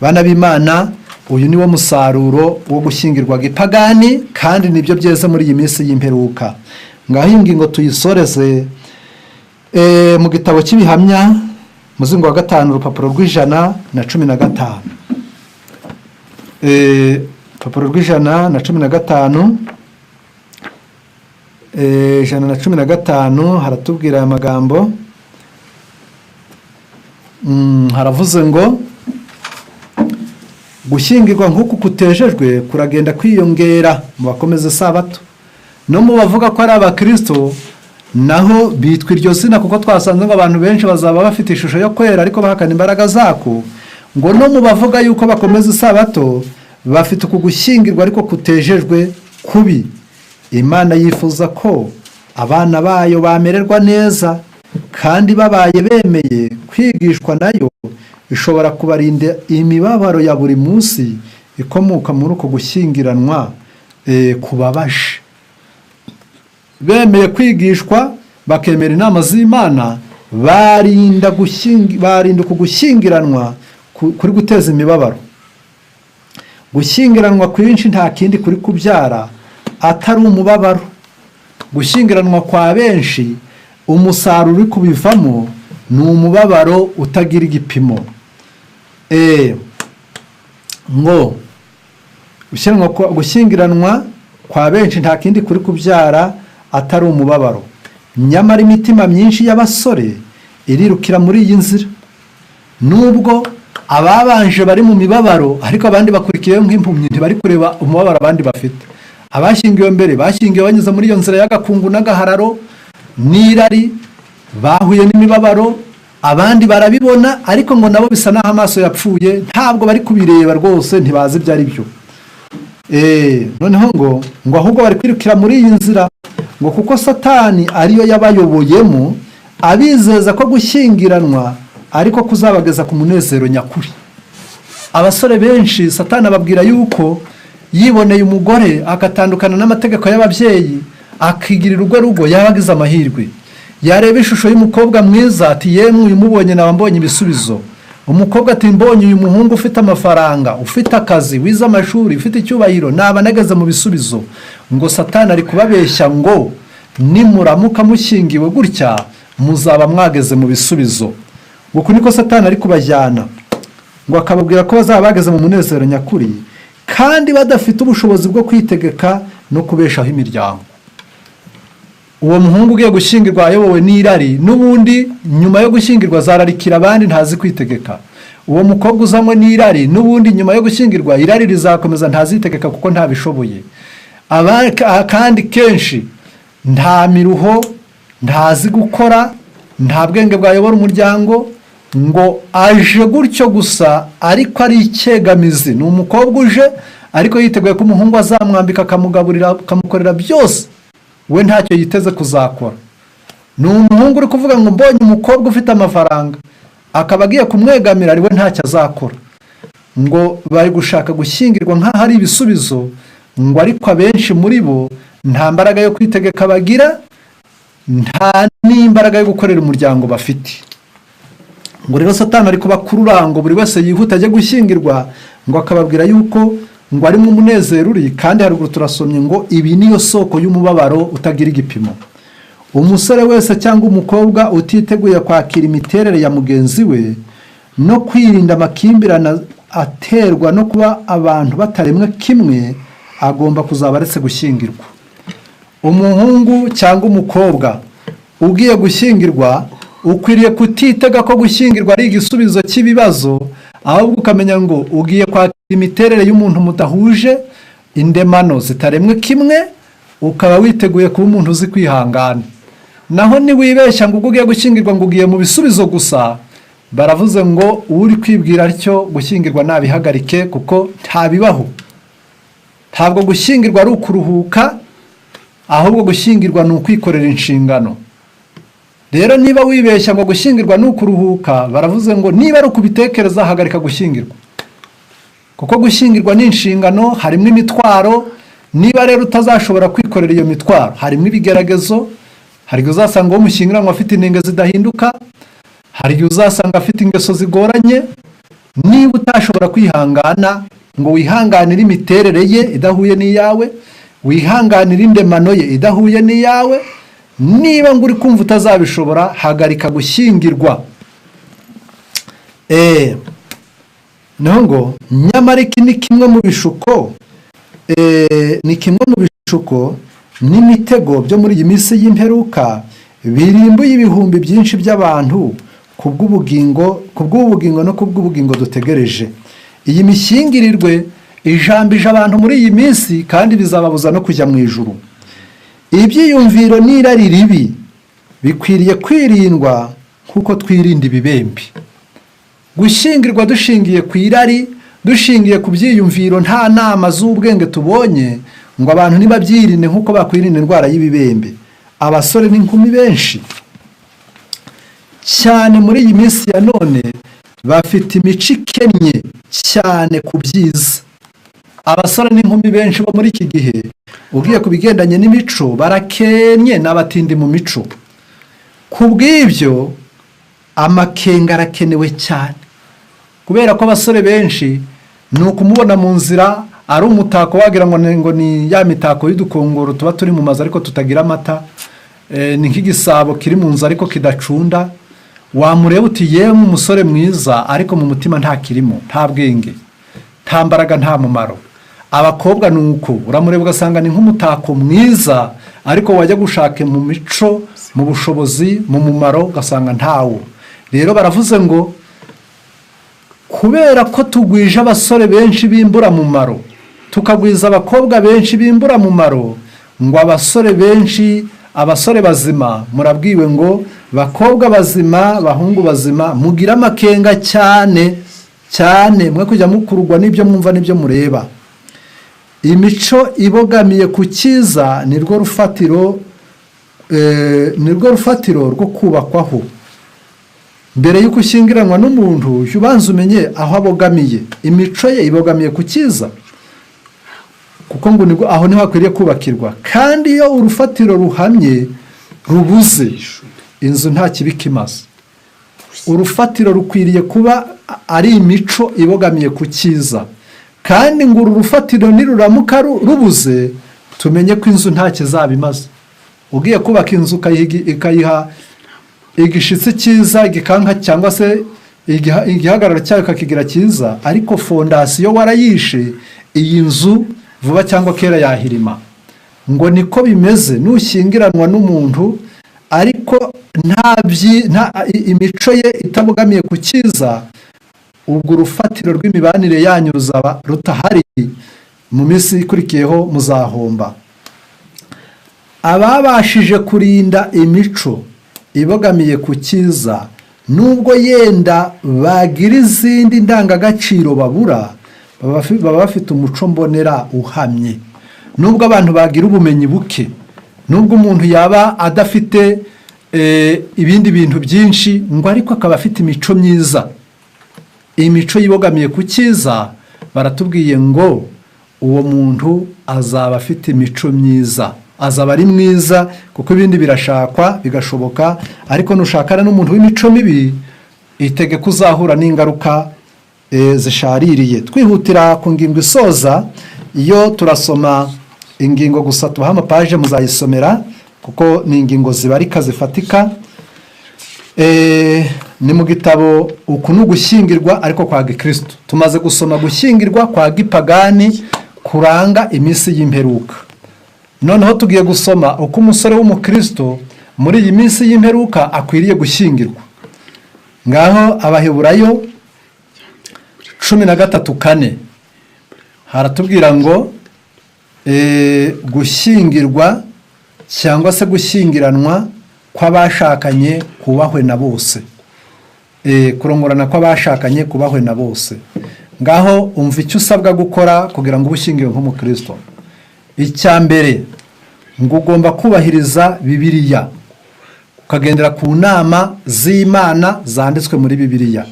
Bana b'Imana, uyu ni wo musaruro wo gushyingirwa gipagani, kandi nibyo byeze muri iyi minsi y'imperuka. Ngaho iyi ngingo tuyisoreze. Mu gitabo cy'Ibihamya, muzingo wa gatanu, urupapuro rw'115, urupapuro rw'115, 115, haratubwira aya magambo. Haravuze ngo gushyingirwa nk'uku kutejejwe kuragenda kwiyongera mu bakomeza Isabato no mu bavuga ko ari Abakristo, naho bitwa iryo zina, kuko twasanze ngo abantu benshi bazaba bafite ishusho yo kwera ariko bahakana imbaraga zako. Ngo no mu bavuga yuko bakomeza Isabato bafite uku gushyingirwa ariko kutejejwe kubi. Imana yifuza ko abana bayo bamererwa neza, kandi babaye bemeye kwigishwa nayo, ishobora kubarinda imibabaro ya buri munsi ikomoka muri uko gushyingiranwa kubabaje. Bemeye kwigishwa, bakemera inama z'Imana, barinda uku gushyingiranwa kuri guteza imibabaro. Gushyingiranwa kwinshi nta kindi kuri kubyara atari umubabaro. Gushyingiranwa kwa benshi, umusaruro uri kubivamo ni umubabaro utagira igipimo. Ngo gushyingiranwa kwa benshi nta kindi kuri kubyara atari umubabaro. Nyamara imitima myinshi y'abasore irirukira muri iyi nzira. Nubwo ababanje bari mu mibabaro, ariko abandi bakurikiyeho nk'impumyi, ntibari kureba umubabaro abandi bafite. Abashyingiwe mbere bashyingiwe banyuze muri iyo nzira y'agakungu n'agahararo n'irari, bahuye n'imibabaro. Abandi barabibona, ariko ngo nabo bisa n'aho amaso yapfuye, ntabwo bari kubireba rwose, ntibazi ibyo ari byo. Noneho ngo ahubwo bari kwirukira muri iyi nzira, ngo kuko Satani ariyo yabayoboyemo, abizeza ko gushyingiranwa ariko kuzabageza ku munezero nyakuri. Abasore benshi Satani ababwira yuko yiboneye umugore agatandukana n'amategeko y'ababyeyi, akigirira urwo rugo, yaba agize amahirwe. Yareba ishusho y'umukobwa mwiza, ati: "Yemwe, uyu mubonye naba mbonye ibisubizo." Umukobwa ati: "Mbonye uyu muhungu ufite amafaranga, ufite akazi, wize amashuri, ufite icyubahiro, naba nageze mu bisubizo." Ngo Satani ari kubabeshya ngo nimuramuka mushyingiwe gutya muzaba mwageze mu bisubizo. Ngo uku niko Satani ari kubajyana, ngo akababwira ko bazaba bageze mu munezero nyakuri, kandi badafite ubushobozi bwo kwitegeka no kubeshaho imiryango. Uwo muhungu ugiye gushyingirwa ayobowe n'irari, n'ubundi nyuma yo gushyingirwa azararikira abandi, ntazi kwitegeka. Uwo mukobwa uzanywe n'irari, n'ubundi nyuma yo gushyingirwa irari rizakomeza, ntazitegeka kuko ntabishoboye. Kandi kenshi nta miruho, ntazi gukora, nta bwenge bwayobora umuryango. Ngo aje gutyo gusa, ariko ari icyegamizi. Ni umukobwa uje ariko yiteguye ko umuhungu azamwambika, akamugaburira, akamukorera byose, we ntacyo yiteze kuzakora. Ni umuhungu uri kuvuga ngo mbonye umukobwa ufite amafaranga, akaba agiye kumwegamira, ari we ntacyo azakora. Ngo bari gushaka gushyingirwa nk'aho ari ibisubizo, ngo ariko abenshi muri bo nta mbaraga yo kwitegeka bagira, nta n'imbaraga yo gukorera umuryango bafite. Ngo rero Satani ari kubakurura ngo buri wese yihuta ajye gushyingirwa, ngo akababwira yuko ngo arimo umunezero uri, kandi haruguru turasomye ngo ibi niyo soko y'umubabaro utagira igipimo. Umusore wese cyangwa umukobwa utiteguye kwakira imiterere ya mugenzi we no kwirinda amakimbirane aterwa no kuba abantu bataremwe kimwe, agomba kuzaba aretse gushyingirwa. Umuhungu cyangwa umukobwa ugiye gushyingirwa, ukwiriye kutitega ko gushyingirwa ari igisubizo cy'ibibazo, ahubwo ukamenya ngo ugiye kwakira imiterere y'umuntu mudahuje indemano, zitaremwe kimwe, ukaba witeguye kuba umuntu uzi kwihangana. Naho niwibeshya ngo ubwo ugiye gushyingirwa ngo ugiye mu bisubizo gusa, baravuze ngo uri kwibwira atyo gushyingirwa nabihagarike, kuko ntabibaho. Ntabwo gushyingirwa ari ukuruhuka, ahubwo gushyingirwa ni ukwikorera inshingano. Rero niba wibeshya ngo gushyingirwa ni ukuruhuka, baravuze ngo niba ari ukubitekereza, hagarika gushyingirwa, kuko gushyingirwa ni inshingano, harimo imitwaro. Niba rero utazashobora kwikorera iyo mitwaro, harimo ibigeragezo. Hari igihe uzasanga uwo mushyingiranwa afite inenge zidahinduka, hari igihe uzasanga afite ingeso zigoranye. Niba utashobora kwihangana ngo wihanganire imiterere ye idahuye n'iyawe, wihanganire indemano ye idahuye n'iyawe. Niba ngo uri kumva utazabishobora, hagarika gushyingirwa. Naho ngo nyamara iki ni kimwe mu bishuko, ni kimwe mu bishuko n'imitego byo muri iyi minsi y'imperuka birimbuye ibihumbi byinshi by'abantu kubw'ubugingo, kubw'ubugingo no kubw'ubugingo dutegereje. Iyi mishyingirirwe ijambije abantu muri iyi minsi, kandi bizababuza no kujya mu ijuru. Ibyiyumviro n'irari ribi bikwiriye kwirindwa nk'uko twirinda ibibembe. Gushyingirwa dushingiye ku irari, dushingiye ku byiyumviro, nta nama z'ubwenge tubonye, ngo abantu nibabyirinde nk'uko bakwirinda indwara y'ibibembe. Abasore n'inkumi benshi cyane muri iyi minsi ya none bafite imico ikennye cyane ku byiza. Abasore n'inkumi benshi bo muri iki gihe, ugiye ku bigendanye n'imico, barakennye, n'abatindi mu mico. Ku bw'ibyo amakenga arakenewe cyane, kubera ko abasore benshi ni ukumubona mu nzira ari umutako, wagira ngo ni ya mitako y'udukongoro tuba turi mu mazu ariko tutagira amata. Ni nk'igisabo kiri mu nzu ariko kidacunda. Wamureba uti: "Yemwe, umusore mwiza", ariko mu mutima nta kirimo, nta bwenge, nta mbaraga, nta mumaro. Abakobwa ni uko, uramureba ugasanga ni nk'umutako mwiza, ariko wajya gushaka mu mico, mu bushobozi, mu mumaro, ugasanga ntawo. Rero baravuze ngo kubera ko tugwije abasore benshi b'imburamumaro, tukagwiza abakobwa benshi b'imburamumaro, ngo abasore benshi, abasore bazima, murabwiwe ngo bakobwa bazima, bahungu bazima, mugire amakenga cyane cyane, mwe kujya mukururwa n'ibyo mwumva n'ibyo mureba. Imico ibogamiye ku cyiza nirwo rufatiro rwo kubakwaho. Mbere y'uko ushyingiranwa n'umuntu, jya ubanza umenye aho abogamiye. Imico ye ibogamiye ku cyiza, kuko ngo nibwo aho niho hakwiriye kubakirwa. Kandi iyo urufatiro ruhamye rubuze, inzu nta kibi kimaze. Urufatiro rukwiriye kuba ari imico ibogamiye ku cyiza, kandi ngo uru rufatiro niruramuka rubuze, tumenye ko inzu nta kizaba imaze. Ugiye kubaka inzu ukayiha igishitsi cyiza, igikanka cyangwa se igihagararo cyayo ukakigira cyiza, ariko fondasiyo warayishe, iyi nzu vuba cyangwa kera yahirima. Ngo niko bimeze nushyingiranwa n'umuntu ariko nta imico ye itabogamiye ku cyiza, ubwo urufatiro rw'imibanire yanyu ruzaba rutahari, mu minsi ikurikiyeho muzahomba. Ababashije kurinda imico ibogamiye ku cyiza, nubwo yenda bagira izindi ndangagaciro babura, baba bafite umuco mbonera uhamye. Nubwo abantu bagira ubumenyi buke, nubwo umuntu yaba adafite ibindi bintu byinshi, ngo ariko akaba afite imico myiza, imico yibogamiye ku cyiza, baratubwiye ngo uwo muntu azaba afite imico myiza, azaba ari mwiza, kuko ibindi birashakwa bigashoboka. Ariko nushakana n'umuntu w'imico mibi, itege ko uzahura n'ingaruka zishaririye. Twihutira ku ngingo isoza, iyo turasoma ingingo gusa, tubaha amapaje muzayisomera, kuko ni ingingo zibarika, zifatika. Ni mu gitabo "Uku ni ugushyingirwa ariko kwa gikristo". Tumaze gusoma gushyingirwa kwa gipagani kuranga iminsi y'imperuka, noneho tugiye gusoma uko umusore w'umukristo muri iyi minsi y'imperuka akwiriye gushyingirwa. Ngaho Abaheburayo 13:4 haratubwira ngo gushyingirwa cyangwa se gushyingiranwa kw'abashakanye kubahwe na bose. Kurongorana kw'abashakanye kubahwe na bose. Ngaho umva icyo usabwa gukora kugira ngo ube ushyingiwe nk'umukristo. Icya mbere, ngo ugomba kubahiriza Bibiliya, ukagendera ku nama z'Imana zanditswe muri Bibiliya.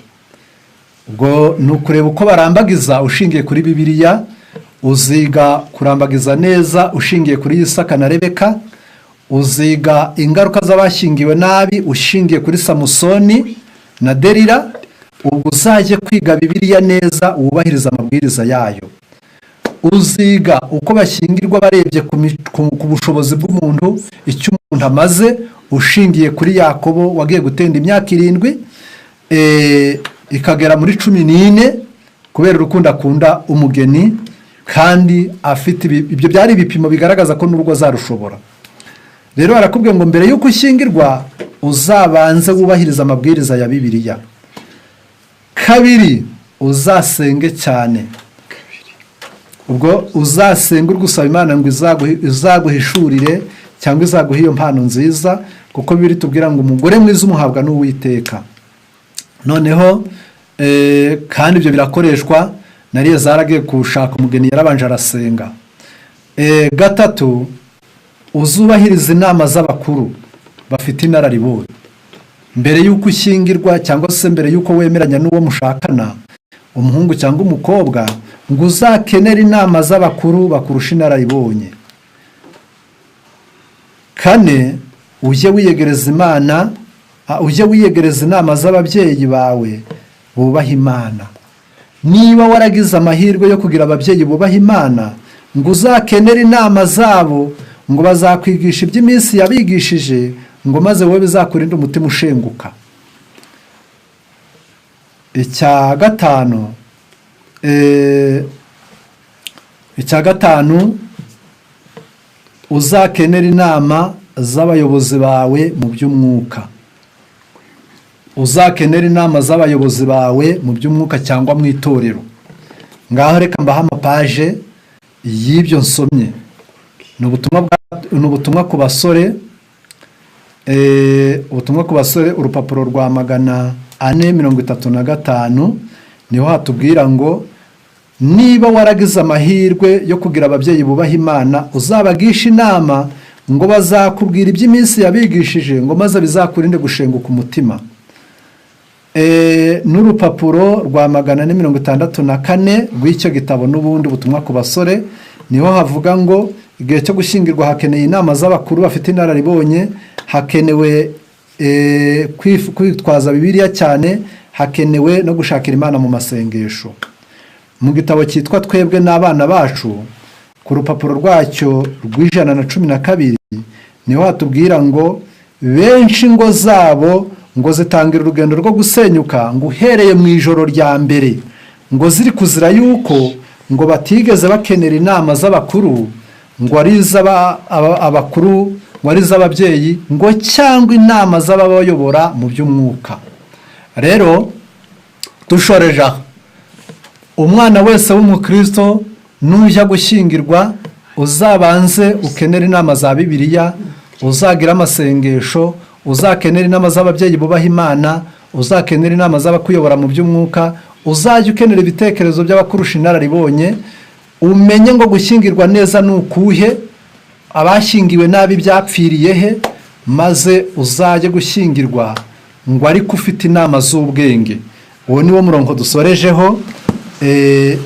Ubwo ni ukureba uko barambagiza ushingiye kuri Bibiliya. Uziga kurambagiza neza ushingiye kuri Isaka na Rebeka. Uziga ingaruka z'abashyingiwe nabi ushingiye kuri Samusoni na Derira. Ubwo uzajye kwiga Bibiliya neza, wubahiriza amabwiriza yayo. Uziga uko bashyingirwa barebye ku bushobozi bw'umuntu, icyo umuntu amaze, ushingiye kuri Yakobo wagiye gutenda imyaka 7, ikagera muri 14, kubera urukundo akunda umugeni, kandi afite ibyo byari ibipimo bigaragaza ko n'urugo azarushobora. Rero barakubwiye ngo mbere y'uko ushyingirwa uzabanze wubahirize amabwiriza ya Bibiliya. Kabiri, uzasenge cyane. Ubwo uzasenge uri gusaba Imana ngo izaguhishurire cyangwa izaguhe iyo mpano nziza, kuko Bibiliya itubwira ngo umugore mwiza umuhabwa n'Uwiteka. Noneho kandi ibyo birakoreshwa na Eliyezari agiye gushaka umugeni, yarabanje arasenga. Gatatu, uzubahiriza inama z'abakuru bafite inararibonye. Mbere y'uko ushyingirwa cyangwa se mbere y'uko wemeranya n'uwo mushakana, umuhungu cyangwa umukobwa, ngo uzakenere inama z'abakuru bakurusha inararibonye. Kane, ujye wiyegereza Imana, ujye wiyegereza inama z'ababyeyi bawe bubaha Imana. Niba waragize amahirwe yo kugira ababyeyi bubaha Imana, ngo uzakenere inama zabo, ngo bazakwigisha iby'iminsi yabigishije, ngo maze wowe bizakurinde umutima ushenguka. Icya gatanu, uzakenera inama z'abayobozi bawe mu by'umwuka. Uzakenera inama z'abayobozi bawe mu by'umwuka cyangwa mu itorero. Ngaho reka mbahe amapaje y'ibyo nsomye. Ni ubutumwa ku basore, ubutumwa ku basore, urupapuro rwa 435, niho hatubwira ngo niba waragize amahirwe yo kugira ababyeyi bubaha Imana, uzabagisha inama, ngo bazakubwira iby'iminsi yabigishije, ngo maze bizakurinde gushenguka umutima. N'urupapuro rwa 464 rw'icyo gitabo n'ubundi, butumwa ku basore, niho havuga ngo igihe cyo gushyingirwa hakeneye inama z'abakuru bafite inararibonye, hakenewe kwitwaza Bibiliya cyane, hakenewe no gushakira Imana mu masengesho. Mu gitabo cyitwa Twebwe n'Abana Bacu, ku rupapuro rwacyo rw'112, niho hatubwira ngo benshi ingo zabo ngo zitangira urugendo rwo gusenyuka ngo uhereye mu ijoro rya mbere, ngo ziri kuzira yuko ngo batigeze bakenera inama z'abakuru, ngo ari iz'abakuru, ngo ari iz'ababyeyi, ngo cyangwa inama z'ababayobora mu by'umwuka. Rero dushoreje aho, umwana wese w'umukristo, nujya gushyingirwa uzabanze ukenere inama za Bibiliya, uzagira amasengesho, uzakenera inama z'ababyeyi bubaha Imana, uzakenera inama z'abakuyobora mu by'umwuka, uzajya ukenera ibitekerezo by'abakurusha inararibonye, umenye ngo gushyingirwa neza ni ukuhe, abashyingiwe nabi byapfiriye he, maze uzajye gushyingirwa ngo ariko ufite inama z'ubwenge. Uwo ni wo murongo dusorejeho,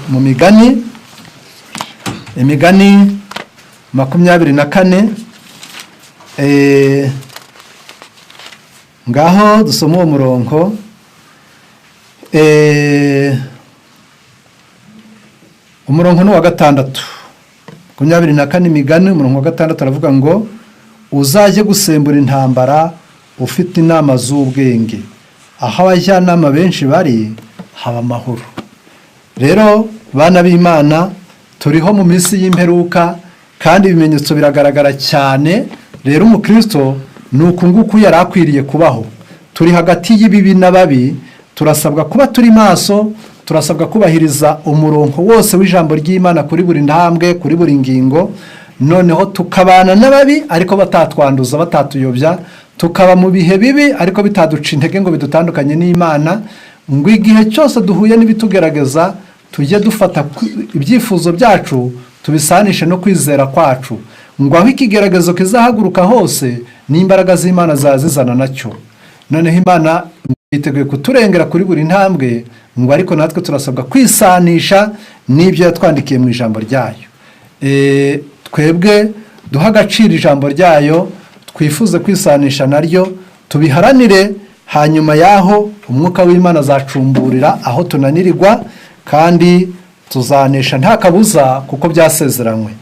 mu Migani, Imigani 24. Ngaho dusoma uwo murongo. Umurongo ni uwa gatandatu, 24, Imigani, umurongo wa gatandatu, aravuga ngo uzajye gusembura intambara ufite inama z'ubwenge, aho abajyanama benshi bari haba amahoro. Rero bana b'Imana, turiho mu minsi y'imperuka kandi ibimenyetso biragaragara cyane. Rero umukristo ni uku nguku yari akwiriye kubaho. Turi hagati y'ibibi n'ababi, turasabwa kuba turi maso, turasabwa kubahiriza umurongo wose w'ijambo ry'Imana kuri buri ntambwe, kuri buri ngingo. Noneho tukabana n'ababi ariko batatwanduza, batatuyobya, tukaba mu bihe bibi ariko bitaduca intege ngo bidutandukanye n'Imana, ngo igihe cyose duhuye n'ibitugerageza tujye dufata ibyifuzo byacu tubisanishe no kwizera kwacu, ngo aho ikigeragezo kizahaguruka hose n'imbaraga z'Imana zazizana nacyo. Noneho Imana yiteguye kuturengera kuri buri ntambwe, ngo ariko natwe turasabwa kwisanisha n'ibyo yatwandikiye mu ijambo ryayo. Twebwe duha agaciro ijambo ryayo, twifuze kwisanisha naryo, tubiharanire. Hanyuma y'aho umwuka w'Imana azacumburira aho tunanirirwa, kandi Tuzanesha nta kabuza, kuko byasezeranywe.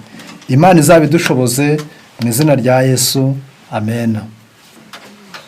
Imana izabidushoboze mu izina rya Yesu, amen.